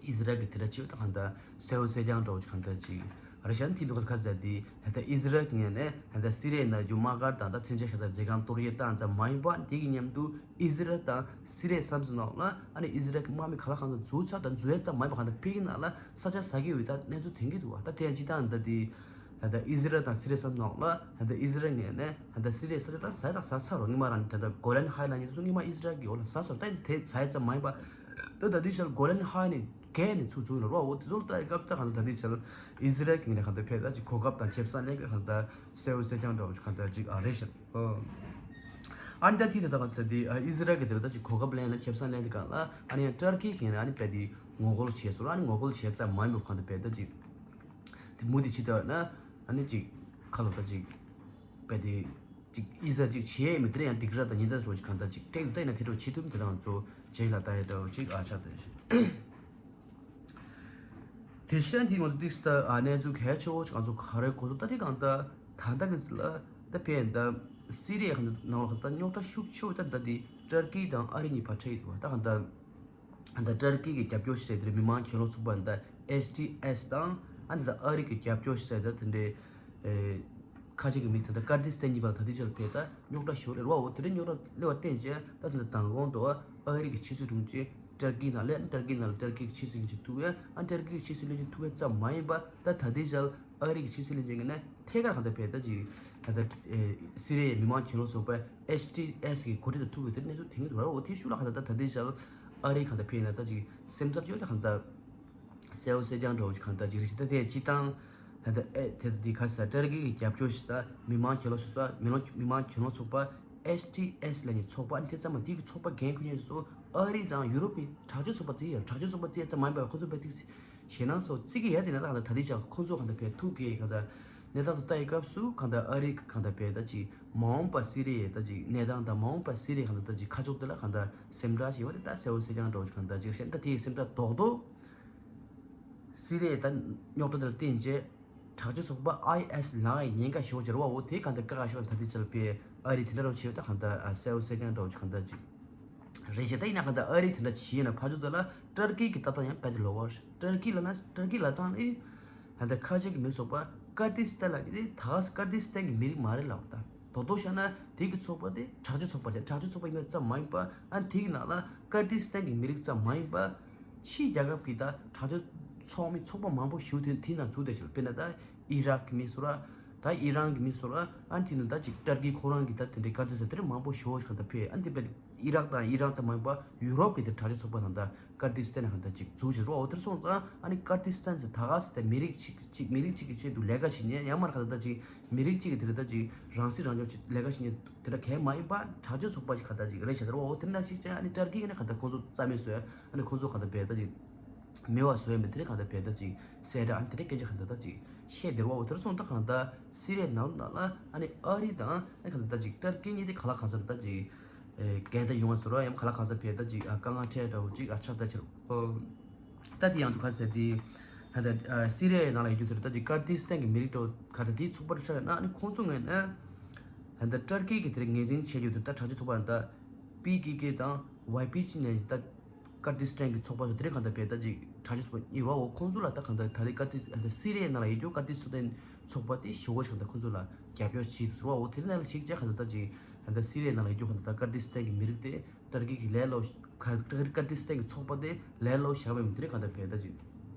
ཨི་ཟི་རལ་གྱི་དེ་འདྲ་ཅིག་ད་གང་ལྟར་གསལ་བོ་གསལ་རྐྱང་འདྲ་བོ་ཅིག་གང་ལྟར་ཅིག་རེ་ཤན་མཐིལ་འདུག་ཁ་ཟེར་དེ་ད་ལྟ་ཨི་ཟི་རལ་གྱི་ངོས་ནས་ད་ལྟ་སི་རི་ཡའི་ནང་རྒྱུ་དམག་སྒར་དང་ད་མཚོན་ཆ་ཤ་སྟག་མཛོད་ཁང་གཏོར་རྒྱག་བཏང་ཙམ་མ་ཡིན་པ་དེ་གི་མཉམ་དུ་ཨི་ཟི་རལ་དང་སི་རི་ཡའི་ས་མཚམས་ནང་ལ་ཨ་ནི་ཨི་ཟི་རལ་གྱི་དམག་མི་ག་ལ་གང་འཚོ་འཛུལ་ཚར་དང་འཛུལ་ཡས་ཙམ་མ་ཡིན་པ་གང་ལྟར་ཕ་གི་ནང་ལ་ས་ཆ་ཟ་གི་ཡོད་ད་གནས་ཚུལ་ཐོན་གྱི་འདུག་བ། ད་དེ་ཡང་སྤྱི་བཏང་ད་དེ་ད་ལྟ་ཨི་ཟི་རལ་དང་སི་རི་ཡའི་ས་མཚམས་ནང་ལ་ད་ལྟ་ཨི་ཟི་རལ་ངོས་ནས་ད་ལྟ་སི་རི་ཡའི་ས་ཆ་ད་ཟ་དང་ཟ་ཚར་རོ། སྔོན་མ་རང་ད་ལྟ་གོ་ལན་ཧའི་ལ་ཉིད་དུ་སྔོན་མ་ཨི་ཟི་རལ་གྱི་འོག་ལ་ཟ་ཚར། ད་དེ་ཟ་ཡས་ཙམ་མ་ཡིན་པ་ད་ད་དུས་ཤར་གོ་ལན་ཧའི་ནས་གས་ནས་ཚུར་ཚུར་ལ་རོ་འོ་དེ་ཚོ་ལ་ལྟ་ཡི་སྐབས་སུ་ད་གང་ལྟར་ད་དུས་ཤར་ཨི་ཟི་རལ་གྱི་ངོས་ནས་གང་ལྟར་ཕེབས་ད་ཅིག་གོ་སྐབས་དང་ཁེ་བཟང་ལེན་གྱི་གང་ལྟར་གསལ་བོ་གསལ་རྐྱང་འདྲ་བོ་ཅིག་གང་ལྟར་ཅིག་ཨ་རེད་ཤག་ཨ་ནི་ད་དེ་ད་ད་ག་ཟེར་དེ་ཨི་ཟི་རལ་གྱི་དེ་ལ་ད་ཅིག་གོ་སྐབས་ལེན་ན་ཁེ་བཟང་ལེན་དེ་གང་ལ་ཨ་ནི་ཡང་ཏར་ཀི་གི་ནས་ཨ་ནི་བས་དེ་ངོ་རྒོལ་བྱས་སོང་ཨ་ནི་ངོ་རྒོལ་བྱས་ཙམ་མ་ཡིན་པ་གང་ལྟར་བས་ད་ཅིག་དེ་མུ་དེ་ཕྱི་ལྟ་ན་ཨ་ནི་ཅིག་ཁ་ལོ་ད་ཅིག་བས་དེ་ཅིག་ཨི་ཟ་ཅིག་བྱས་མི་དེ་ཡང་སྡིགས་ར་དང་ཉེན་བརྡ་འགྲོ་ཅིག་གང་ལྟར་ཅིག་སྤྲད་ཡོད་ད་ཡིན་ན་དེ་འགྲོ་བྱེད་ཐུབ་མི་དེ་རང་ཚོ་རྗེས་ལ་ལྟ་ཡ་འདྲ་བོ་ཅིག་ཨ་ཆགས་ད་ཤི། དེ་བཞིན་དེ་ང་ཚོ་ཏིག་ཏ་ཨ་གནས་ཚུལ་གལ་ཆེ་བོ་ཅིག་ང་ཚོ་ག་རེ་གོ་ཚོད་ད་དེ་གང་ལྟར་ད་ལྟ་གི་ཚིག་ལ་ད་ཕན་ད་སི་རི་ཡ་གང་ལྟར་ནང་ལ་གང་ལྟར་རྙོག་དྲ་ཤུགས་ཆེ་བོ་ད་ད་དེ་ཏར་ཀི་དང་ཨ་རི་གཉིས་བར་འཕྲད་ཡོད་པ་ད་གང་ལྟར་ད་ཏར་ཀི་གི་རྒྱབ་སྐྱོར་བྱས་དེ་མི་མང་གྱེན་ལོག་ཚོགས་པ་ད་ཨེཆ་ཏི་ཨེཆ་དང་ཨ་ནི་ད་ཨ་རི་གི་རྒྱབ་སྐྱོར་བྱས་ད་དེ་འདྲའི་ཨེ་ ཁ་ཆེ་གི་མི་ད་ལྟ་ཀར་ཏི་སི་ཐན་གཉིས་བར་ད་ལྟའི་ཆར་བས་ད་རྙོག་དྲ་ཞོ་རེ་རོ་འོ་དེ་རིང་རྙོག་དྲ་སླེབས་པ་བརྟེན་བྱས་ད་ད་ལྟ་མདང་དགོང་དུ་ཨ་རི་གི་ཕྱི་སྲིད་དྲུང་ཆེ་ཏར་ཀི་ནང་ལས་ཏར་ཀི་ནང་ལ་ཏར་ཀི་གི་ཕྱི་སྲིད་དྲུང་ཆེ་ཐུག་ཡ་ཨ་ཏར་ཀི་གི་ཕྱི་སྲིད་བློན་ཆེན་ཐུག་ཡ་ཙམ་མ་ཡིན་པ་ད་ད་ལྟའི་ཆར་ཨ་རི་གི་ཕྱི་སྲིད་བློན་ཆེན་གི་ནས་ཐད་ཀར་གང་ལྟར་བས་ད་ཅིག་ད་ལྟ་སི་རི་ཡའི་མི་མང་གྱེན་ལོག་ཚོགས་པ་ཨེཆ་ཊི་ཨེས་གི་འགོ་ཁྲིད་དང་ཐུག་ཡོད་དེ་གནས་ཚུལ་དེང་གི་འདུག་ར་འོ་དེ་ཤུགས་ལ་གང་ལྟར་ད་ད་ལྟའི་ཆར་ཨ་རི་གང་ལྟར་བས་ན་ད་ཅིག་སེམས་འཚབ་ཅིག་ཡོད་ད་གང་ལྟར། གསལ་བོ་གསལ་རྐྱང་འདྲ་བོ་ཞིག་གང་ལྟར་ཅིག་རེད་ཤག་ད་དེ་སྤྱི་བཏང་ད་ལྟ་ཨེ་དེ་ད་འདི་ག་ས་ཏར་ཀི་གི་རྒྱབ་སྐྱོར་ཞིག་ད་མི་མང་གྱེན་ལོག་ཞིག་ད་མི་མང་མི་མང་གྱེན་ལོག་ཚོགས་པ་ཨེཆ་ཊི་ཨེས་ལབ་མཁན་ཚོགས་པ་ཨ་ནི་དེ་ཚང་མ་དེ་གི་ཚོགས་པ་འགན་ཁུར་མཁན་ཚོ་ཨ་རི་དང་ཡུ་རོབ་ཀྱི་དྲག་སྤྱོད་ཚོགས་པ་དེ་ཡང་དྲག་སྤྱོད་ཚོགས་པ་དེ་ཙམ་མ་ཡིན་པར་ཁོ་ཚོ་བས་ཏིག་ཞེད་སྣང་ཚོ་བརྩི་གི་ཡ་དེ་ན་ད་གང་ལྟར་ད་ལྟའི་ཆར་ཁོ་ཚོ་གང་ལྟར་བས་ཐུག་གི་གང་ལྟར་གནས་སྟངས་ཚོ་ལྟ་ཡི་སྐབས་སུ་གང་ལྟར་ཨ་རི་གང་ལྟར་བས་ད་ཅིག་མ་འོངས་པ་སི་རི་ཡའི་ད་ཅིག་གནས་སྟངས་དང་མ་འོངས་པ་སི་རི་ཡའི་གང་ལྟར་ད་ཅིག་ཁ་ཕྱོགས་དེ་ལ་གང་ལྟར་སེམས་ཁྲལ་བྱེད་པ་དེ་ད་གསལ་བོ་གསལ་རྐྱང་འདྲ་བོ་ཞིག་གང་ལྟར་ཅིག་རེད་ཤག་ད་དེའི་སེམས་ཁྲལ་རྡོག་རྡོག་སི་རི་ཡའི་ད་རྙོག་དྲ་དེ་ལ་བརྟེན་རྗེས་དྲག་སྤྱོད་ཚོགས་པ་ཨའི་ཨེས་ལངས་ཡའི་ཉེན་ཁ་ཞེ་པོ་ཅིག་རེད་བ། འོ་དེ་གང་ལྟར་དཀའ་ཁག་ཞེ་པོ་ད་ལྟའི་ཆར་བས་ཨ་རི་དེ་འདྲ་རོ་བྱས་ཡོད་ད་གང་ལྟར་ཨ་གསལ་བོ་གསལ་རྐྱང་འདྲ་བོ་ཅིག་གང་ལྟར་ཅིག་རེད་ཤག་ད་ཡིན་ན་གང་ལྟར་ཨ་རི་དེ་འདྲ་བྱས་ཡིན་ན་ཕར་ཕྱོགས་དེ་ལ་ཏར་ཀི་གི་ལྟ་སྟངས་ཡང་རྦད་དེ་ལོག་པ་རེད། ཏར་ཀི་ལབ་ན་ཏར་ཀི་ལབ་སྟངས་ནི་གང་ལྟར་ཁ་ཆེ་གི་མི་ཚོགས་པ་ཀར་ཏི་སི་ཐན་ལབ་ཀྱི་དེ་ད་ག་སེ་ཀར་ཏི་སི་ཐན་གི་མི་རིགས་མ་རེད་ལབ་པ་ད། རྡོག་རྡོག་བཤད་ན་དེ་གི་ཚོགས་པ་དེ་དྲག་སྤྱོད་ཚོགས་པ་རེད། དྲག་སྤྱོད་ཚོགས་པ་ཡིན་པ་ཙམ་མ་ཡིན་པ་ཨ་དེ་གི་ནང་ལ་ཀར་ཏི་སི་ཐན་གི་མི་རིགས་ཙམ་མ་ཡིན་པ་ཕྱིའི་རྒྱལ་ཁབ་ཀྱི་ད་དྲག་སྤྱོད་ཚོགས་མི་ཚོགས་པ་མང་པོ་ཞིག་དེ་དེ་ནང་འཛུལ་བསྡད་ཤག་དཔེར་ན་ད་ཨི་རག་གི་མི་ཚོ་ར་ད་ཨི་རན་གི་མི་ཚོ་ར་ཨ་དེ་ནང་ད་ཅིག་ཏར་ཀི་ཁོ་རང་གི་ད་དེ་འདྲའི་ཀར་ཏི་སི་དེ་འདྲ་མང་པོ་ཞིག་གང་ལྟར་ཕེབས། ཨ་དེ་བས་ཨི་རག་དང་ཨི་རན་ཙམ་མ་ཡིན་པ་ཡུ་རོབ་ཀྱི་དེ་དྲག་སྤྱོད་ཚོགས་པ་དང་ད་ཀར་ཏི་སི་ཐན་ནས་གང་ལྟར་ཅིག་འཛུལ་བྱས་རོ། འོ་དེར་སོང་ཙང་ཨ་ནི་ཀར་ཏི་སི་ཐན་ཟེར་ད་ག་སེ་ད་མི་རིགས་གཅིག་གཅིག་མི་རིགས་གཅིག་གི་ཆེད་དུ་ལས་ཀ་བྱེད་མཁན་ཡང་མར་གང་ལྟར་ད་ཅིག་མི་རིགས་གཅིག་གི་དེ་འདྲ་ད་ཅིག་རང་སྲིད་རང་སྐྱོང་ཆེད་ལས་ཀ་བྱེད་མཁན་དེ་འདྲ་གང་མ་ཡིན་པ་དྲག་སྤྱོད་ཚོགས་པ་ཞིག་གང་ལྟར་ཅིག་རེད་བྱས་ཟེར་བ། འོ་དེ་འདྲ་ཞིག་བྱས་ཨ་ནི་ཏར་ཀི་གི་ནས་གང་ལྟར་ཁོང་ཚོ་རྩ་མེད་བཟོས། ཨ་ནི་ཁོང་ཚོ་གང་ལྟར་བས་ད་ཅིག་མེད་པ་བཟོས་མེད་དེ་རིང་གང་ལྟར་བས་ད་ཅིག་གསལ་བསྒྲགས་ཨ་ནི་དེ་འདྲ་སྐད་ཆ་གང་ལྟར་ད་ཅིག་བཤད་བསྡད་རོ། འོ་དེར་སོང་ད་གང་ལྟར་སི་རི་ཡའི་ནང་ལ་ཨ་ནི་ཨ་རི་དང་ཨ་ནི་གང་ལྟར་ད་ཅིག་ཏར་ཀི་གཉིས་དེ་ག་ལ་གང་འཚམ་ད་ཅིག་འགལ་ཟླ་ཡོང་བ་བཟོ་ར་ཡང་ག་ལ་གང་འཚམ་བས་ད་ཅིག་དཀའ་ངལ་འཕྲད་འདྲ་བོ་ཅིག་ཨ་ཆགས་ད་ཕྱིར། ད་དེ་ཡང་དུ་ག་ཟེར་དེ་ད་སི་རི་ཡའི་ནང་ལ་ཡོད་རྒྱུ་དེར་ད་ཅིག་ཀར་ཏི་སི་ཐན་གི་མི་རིགས་འདྲ་བོ་ག་ད་དེའི་ཚོགས་པར་ཤར་ན་ཨ་ནི་ཁོང་ཚོ་ངོས་ནས་ད་ཏར་ཀི་གི་དེར་ངོས་འཛིན་བྱེད་རྒྱུ་དེ་ད་དྲག་སྤྱོད་ཚོགས་པ་ད་པི་ཀེ་ཀེ་དང་ཝའི་པི་ཇི་ནས་ད་ཀར་ཏི་སི་ཐན་གྱི་ཚོགས་པ་སོགས་དེ་རིང་གང་ལྟར་བས་ད་ཅིག་དྲག་སྤྱོད་ཚོགས་པ་གཉིས་རོ། འོ་ཁོང་ཚོ་ལ་ད་གང་ལྟར་ད་རེས་ཀར་ཏི་ད་སི་རི་ཡའི་ནང་ལ་ཡོད་རྒྱུ་ཀར་ཏི་སི་ཐན་ཚོགས་པ་དེ་ཞེ་པོ་ཞིག་གང་ལྟར་ཁོང་ཚོ་ལ་རྒྱབ་སྐྱོར་བྱེད་ཟེར་བ། འོ་དེ་རིང་ནང་ལ་ཞིག་བྱས་གང་ལྟར་ད་ཅིག་གང་ལྟར་སི་རི་ཡའི་ནང་ལ་ཡོད་རྒྱུ་གང་ལྟར་ད་ཀར་ཏི་སི་ཐན་གྱི་མི་རིགས་དེ་ཏར་ཀི་གི་ལས་སླ་པོ་ཀར་ཀར་ཏི་སི་ཐན་གྱི་ཚོགས་པ་དེ་ལས་སླ་པོ་བཞག་པའི་མི་དེ་རིང་གང་ལྟར་བས་ད་ཅིག་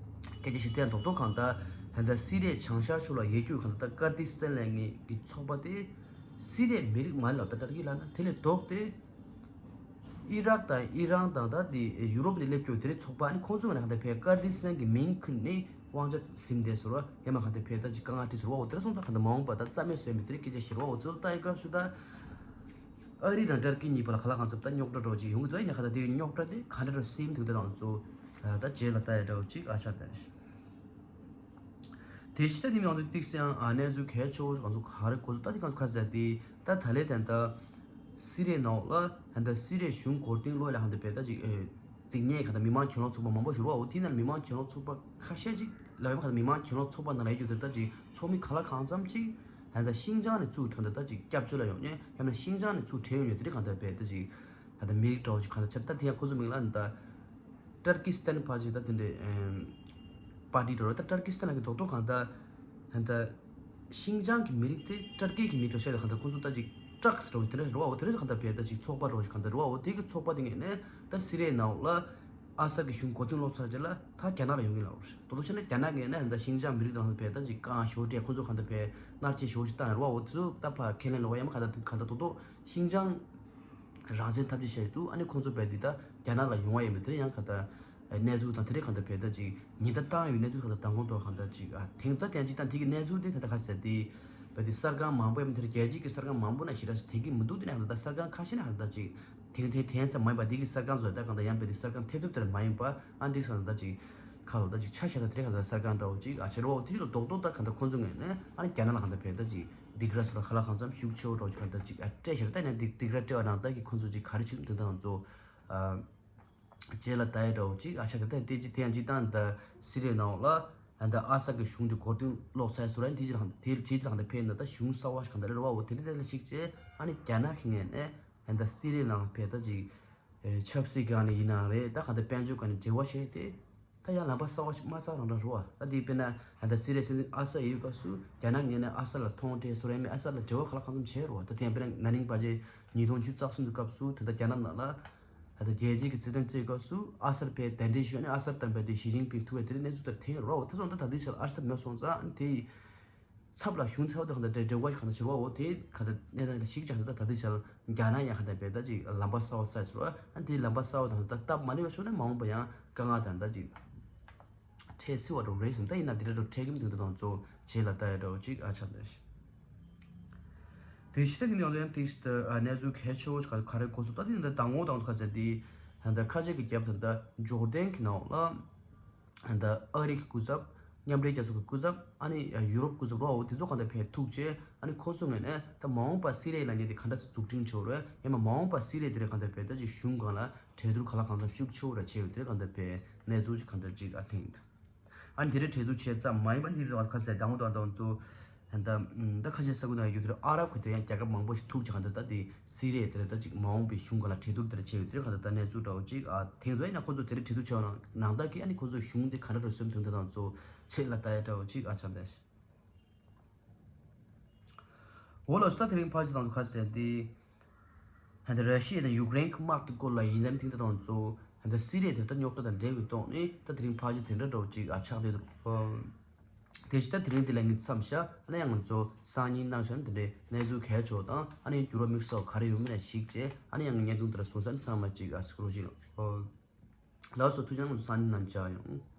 སྐད་ཆ་ཞིག་བསྟན་རྡོག་རྡོག་གང་ལྟར་གང་ལྟར་སི་རི་ཡའི་བྱང་ཤར་ཕྱོགས་ལ་ཡོད་རྒྱུ་གང་ལྟར་ད་ཀར་ཏི་སི་ཐན་ལབ་མཁན་གྱི་ཚོགས་པ་དེ་སི་རི་ཡའི་མི་རིགས་མ་རེད་ལབ་ད་ཏར་ཀི་ལབ་ན་དེ་ལས་ལྡོག་སྟེ། ཨི་རག་དང་ཨི་རན་དང་ད་དེ་ཡུ་རོབ་ནས་སླེབས་རྒྱུ་དེ་རིང་ཚོགས་པ་ཨ་ནི་ཁོང་ཚོ་ང་ནས་གང་ལྟར་བས་ཀར་ཏི་སི་ཐན་གྱི་མིང་ཁུར་ནས་དབང་ཆ་ཟིན་བསྡད་ཟེར་བ། ཡང་མ་གང་ལྟར་བས་ད་ཅིག་དཀའ་ངལ་འཕྲད་ཟེར་བ། འོ་དེར་སོང་ད་གང་ལྟར་མ་འོངས་པ་ད་རྩ་མེད་བཟོས་མི་དེ་རིང་སྐད་ཆ་བཤད་རོ། འོ་ཚོ་ལྟ་ཡི་སྐབས་སུ་ད་ཨ་རི་དང་ཏར་ཀི་གཉིས་བར་ལ་ག་ལ་གང་འཚམ་ད་རྙོག་དྲ་འདྲ་བོ་ཅིག་ཡོང་གི་འདུག་ཡིན་ན་གང་ལྟར་དེའི་རྙོག་དྲ་དེ་ག་འདྲ་འདྲ་སེལ་ཐུབ་ད་དང་ཚོ་ད་རྗེས་ལ་ལྟ་ཡ་འདྲ་བོ་ཅིག་ཨ་ཆ་ད། དེ་ཕྱི་ད་དེ་མི་ཡོང་དུས་ཏིག་སེ་ཡང་ཨ་གནས་ཚུལ་གལ་ཆེ་བོ་ང་ཚོ་ག་རེ་གོ་ཚོད་ད་དེ་གང་ཚོ་ཁ་ཟེར་དེ་ད་ད་ལས་དེ་ད་སི་རི་ཡའི་ནང་ལ་ད་སི་རི་ཡའི་གཞུང་མགོ་རྟིང་སློག་ལ་ཧ་འདི་བས་ད་ཅིག་ཨེ་རྩིག་ཉེས་ག་ད་མི་མང་གྱེན་ལོག་ཚོགས་པ་མང་པོ་ཞིག་རོ། འོ་དེ་ནང་མི་མང་གྱེན་ལོག་ཚོགས་པ་ཁ་ཤས་ཅིག་ལ་ཡོད་མ་ག་ད་མི་མང་གྱེན་ལོག་ཚོགས་པ་ནང་ལ་ཡོད་རྒྱུ་དེ་ད་ཅིག་ཚོགས་མི་ག་ལ་གང་འཚམ་ཅིག་ད་ཤིན་ཅང་ནས་ཚུར་ཐོན་ད་ད་ཅིག་སྐྱབས་བཅོལ་ལ་ཡོང་ཉེ་ཡང་ན་ཤིན་ཅང་ནས་ཚུར་བྲོས་ཡོང་ཉེ་དེ་རིགས་གང་ད་བས་ད་ཅིག་ད་ད་མི་རིགས་འདྲ་བོ་ཅིག་གང་ད་ཆ་ད་དེ་ཡང་ཁོ་ཚོ་མིང་ལ་ད། ཏར་ཀི་སི་ཐན་ཕར་ཅིག་ད་དེ་འདྲའི་པར་ཊི་འགྲོ་ར། ད་ཏར་ཀི་སི་ཐན་ལ་གི་རྡོག་རྡོག་གང་ལྟར་ད་ཤིང་ཅང་གི་མི་རིགས་དེ་ཏར་ཀི་གི་མི་འགྲོ་ཤ་ལ་གང་ལྟར་ཁོང་ཚོ་ད་ཅིག་ཊག་སི་འགྲོ་དེ་འདྲ་རེད་བ། འོ་དེ་འདྲ་གང་ལྟར་བས་ད་ཅིག་ཚོགས་པ་འགྲོ་ཞིག་གང་ལྟར་རེད་བ། འོ་དེ་གི་ཚོགས་པ་དེ་ངས་ནས་ད་སི་རི་ཡའི་ནང་ལ་ཨ་སད་གི་གཞུང་མགོ་རྟིང་སློག་ཚར་རྗེས་ལ་ད་རྒྱ་ནག་ལ་ཡོང་གི་ལ་རེད། རྡོག་རྡོག་བྱས་ན་རྒྱ་ནག་གི་ནས་ད་ཤིང་ཅང་མི་རིགས་དང་བས་ད་ཅིག་གང་ཞོ་སྤྲད་ཁོང་ཚོ་གང་ལྟར་བས་མནར་གཅོད་ཞོ་ཞིག་བཏང་ཡོད་རེད་བ། འོ་དེ་ཚོ་ད་ཕར་ཁས་ལེན་ལོག་ཡ་མ་གང་ལྟར་གང་ལྟར་རྡོག་རྡོག་ཤིང་ཅང་རང་བཙན་ཐབས་ཇུས་བྱས་འདུག་ཨ་ནི་ཁོང་ཚོ་བས་འདི་ལྟ་རྒྱ་ནག་ལ་ཡོང་བ་ཡིན་པ་དེ་ཡང་ག་ད་གནས་ཚུལ་དང་དེ་རིགས་གང་ལྟར་བས་ད་ཅིག་ཉེན་བརྡ་བཏང་ཡོད་གནས་ཚུལ་གང་ལྟར་མདང་དགོང་ཐོག་གང་ལྟར་ཅིག་ཨ་ཐེངས་ད་ཐེངས་ཅིག་དང་དེ་གི་གནས་ཚུལ་དེ་ད་ལྟ་ག་ཟེར་དེ་བས་དེ་གསར་ཁང་མང་པོ་ཡིན་དེར་རྒྱལ་སྤྱི་གི་གསར་ཁང་མང་པོ་ན་ཞེ་དྲག་ཞིག་དེང་གི་མི་འདུག་དེ་ནས་གང་ལྟར་གསར་ཁང་ཁ་ཤས་ན་གང་ལྟར་ཅིག་ཐེངས་ཐེངས་ཐེངས་ཙམ་མ་ཡིན་པ་དེ་གི་གསར་ཁང་བཟོས་ད་གང་ལྟར་ཡང་བས་དེ་གསར་ཁང་ཐེབས་ཐུབ་དེར་མ་ཡིན་པ་ཨ་འདི་གང་ལྟར་ཅིག་ཁ་ལོ་ད་ཅིག་ཆ་ཤ་ད་དེ་གང་ལྟར་གསར་ཁང་འདྲ་བོ་ཅིག་ཨ་ཆེ་རོ། དེ་ཅིག་ལ་རྡོག་རྡོག་ད་གང་ལྟར་ཁོང་ཚོ་ངོས་ནས་ཨ་ནི་རྒྱ་ནག་ལ་གང་ལྟར་བས་ད་ཅིག་སྡིགས་ར་སོགས་ལ་ག་ལ་གང་འཚམ་ཤུགས་ཆེ་བོ་འདྲ་བོ་ཅིག་གང་ལྟར་ཅིག་ཨ་སྤྲད་ཤར་ད་ནས་སྡིགས་སྡིགས་ར་སྤྲད་པ་ནང་ལྟར་གི་ཁོང་ཚོ་ཅིག་ག་རེ་བྱེད་དུ་འདུག་ད་ང་ཚོ་ཨ། རྗེས་ལ་ལྟ་ཡ་འདྲ་བོ་ཅིག་ཨ་ཆ་ཆ་ད་དེ་ཅི་དེ་ཡང་ཅི་ཏང་ད་སི་རི་ནང་ལ་ཨ་ད་ཨ་སད་གི་གཞུང་དེ་མགོ་རྟིང་སློག་ཚར་སོ་ར་དེ་ཅི་ལ་དེ་ཅི་ལ་ད་ཕེབས་ན་ད་གཞུང་གསར་བ་ཞིག་གང་ད་རེད་བ། འོ་དེ་འདྲ་དེ་ལ་ཞིག་ཅེ་ཨ་ནི་རྒྱ་ནག་གི་ངོས་ནས་ཨ་ད་སི་རི་ནང་ཕེབས་ད་ཅིག་ཆབ་སྲིད་སྒང་ནས་ཡིན་ནའང་རེད་ད་གང་ད་དཔལ་འབྱོར་སྒང་ནས་འབྲེལ་བ་བྱས་ཏེ། ད་ཡང་ལམ་པ་གསར་བ་ཞིག་མ་རྩ་རང་རང་རུ་བ། ད་དེ་དཔེར་ན་ད་ལྟ་སི་རི་ཡའི་སྲིད་འཛིན་ཨ་སད་ཡོད་སྐབས་སུ་རྒྱ་ནག་ངོས་ནས་ཨ་སད་ལ་མཐོང་སྤྲད་སོ་རེད་མེད། ཨ་སད་ལ་འབྲེལ་བ་ག་ལ་གང་འཚམ་བྱས་རུ་བ། ད་དེ་ཡང་དཔེར་ན་ན་ནིང་པ་ཅེ་ཉིས་སྟོང་བཅུ་རྩ་གསུམ་གྱི་སྐབས་སུ་ད་ལྟ་རྒྱ་ནག་ནང་ལ་ད་ལྟ་རྒྱལ་སྤྱིའི་གི་རྩེད་འགྲན་རྩེད་སྐབས་སུ་ཨ་སད་ཕར་གདན་འདྲེན་ཞུས་ནས་ཨ་སད་དང་བས་དེ་ཞི་ཅིན་ཕིང་ཐུག་པའི་དེ་རིང་གནས་ཚུལ་དེར་ཐེངས་རོ། ད་སོང་ད་ད་དུས་ཆར་ཨ་སད་མེད་སོང་ཙང་ཨ་ནི་དེ་ཚབ་ལ་གཞུང་ཚབ་དང་གང་ལྟར་འབྲེལ་བ་གང་ལྟར་བྱེད་པའོ། དེ་གང་ལྟར་གནས་སྟངས་ཞིག་ཀྱང་ད་ད་ལྟའི་ཆར་རྒྱ་ནག་ཡང་གང་ལྟར་བས་ད་ཅིག་ལམ་པ་གསར་བ་བཙལ་ཚུལ་ཨ་དེ་ལམ་པ་གསར་བ་དང་ད་སྟབས་མ་ལེགས་པ་བྱུང་ན་མ་འོངས་པ་ཡང་དཀའ་ངལ་དང་ད་ཅིག་འཕྲད་སྲིད་པ་འགྲོ་རེད་བསམ། ད་ཡིན་ན་འདི་འདྲ་འགྲོ་འཕྲད་ཀྱི་མི་འདུག་ད་དང་གཙོ་བྱེད་ལ་ལྟ་ཡ་འདྲ་བོ་ཅིག་ཨ་ཆགས་འདུག་དེ་ཕྱི་ད་གི་ནང་ལ་ཡང་དེ་ཕྱི་ད་གནས་ཚུལ་གལ་ཆེ་བོ་ཞིག་ག་རེ་གོ་སོང་ད་དེ་ད་དང་པོ་དང་ཁ་ཚ་དེ་ད་ཁ་ཆེ་གི་རྒྱབ་ད་ད་ཇོར་ཌན་གི་ནང་ལ། ད་ཨ་རི་གི་སྐུ་ཚབ། མཉམ་འབྲེལ་རྒྱལ་ཚོགས་ཀྱི་སྐུ་ཚབ། ཨ་ནི་ཡུ་རོབ་སྐུ་ཚབ་རོ། དེ་ཚོ་གང་ལྟར་ཕར་ཐུག་རྗེས་ཨ་ནི་ཁོ་ཚོ་ངོས་ནས་ད་མ་འོངས་པ་སི་རི་ཡ་ལ་ངས་དེ་གང་འདྲ་འཛུགས་སྐྲུན་བྱེད་རེད། ཡང་མ་མ་འོངས་པ་སི་རི་ཡ་དེ་རེད་གང་ལྟར་ཕར་ད་ཅིག་གཞུང་སྒང་ལ་གྲོས་བསྡུར་གང་ལ་གང་འཚམ་ཤུགས་ཆེ་བོ་ར་བྱས་ཡོད། དེ་རེད་གང་ལྟར་ཕར་གནས་ཚུལ་ཅིག་གང་འདྲ་ཅིག་ཨ་ཐེངས་འདུག་ཨ་ནི་དེ་རེད་གྲོས་བསྡུར་བྱས་ཙམ་མ་ཡིན་པ་འདི་རེད་ག་ས་དང་པོ་དང་དང་དུ་ད་ད་ཁ་ཆེ་ས་ཁུལ་ནང་ཡོད་དེ་ཨ་རབ་ཁུལ་དེ་ཡང་རྒྱལ་ཁབ་མང་པོ་ཞིག་ཐུག་ཅིག་གང་འདྲ་ད་དེ། སི་རི་ཡ་དེ་ལ་ད་ཅིག་མ་འོངས་པའི་གཞུང་སྒང་ལ་གྲོས་བསྡུར་དེ་འདྲ་བྱས་ཡོད་དེ་ག་ད་ད་གནས་ཚུལ་འདྲ་བོ་ཅིག་ཨ་ཐེངས་རྫོགས་ཡིན་ན་ཁོ་ཚོ་དེ་འདྲ་གྲོས་བསྡུར་བྱས་ཡོད་ན་ནང་ལྟར་གྱི་ཨ་ནི་ཁོ་ཚོའི་གཞུང་དེ་ག་འདྲ་རུ་སེམས་དོན་དེ་དང་གཙོ་ཆེད་ལ་ལྟ་ཡ་འདྲ་བོ་ཅིག་ཨ་ཆགས་འདུག་འོ་ལགས་སོ། ད་དེ་རིང་ཕལ་ཆེར་དང་ཁ་གསལ་ཏེ་ད་ར་ཤི་ཡ་དང་ཡུཀ་རེན་གྱི་དམག་དེ་སྐོར་ལ་ཡིན་ནམ་ཐེངས་དེ་དང་གཙོ་ད་སི་རི་ཡ་དེ་ད་རྙོག་དྲ་དང་འབྲེལ་བའི་ཐོག་ནས་ད་དེ་རིང་ཕལ་ཆེར་དེ་འདྲ་འདྲ་བོ་ཅིག་ཨ་ཆགས་བསྡད་འདུག་དེ་བཞིན་ད་དེ་རིང་འདི་ལ་ངས་མཚམས་བཞག་ཨ་ནི་ཡང་ང་ཚོ་སང་ཉིན་གནང་བཞག་ན་དེ་འདྲའི་གནས་ཚུལ་གལ་ཆེ་བ་དང་ཨ་ནི་འགྱུར་བ་དམིགས་བསལ་ག་རེ་ཡོད་མེད་ལ་གཞིགས་བྱས་ཨ་ནི་ཡང་བརྙན་ཐུང་འདི་ལ་བཟོ་ས་ནི་ཚང་མ་གཅིག་ཨ་སི་ཀོ་རོ་ཅིག་ལ་སོ་ཐུགས་རྗེ་ཆེ། ང་ཚོ་སང་ཉིན་ནང་མཇལ་ཡོང་།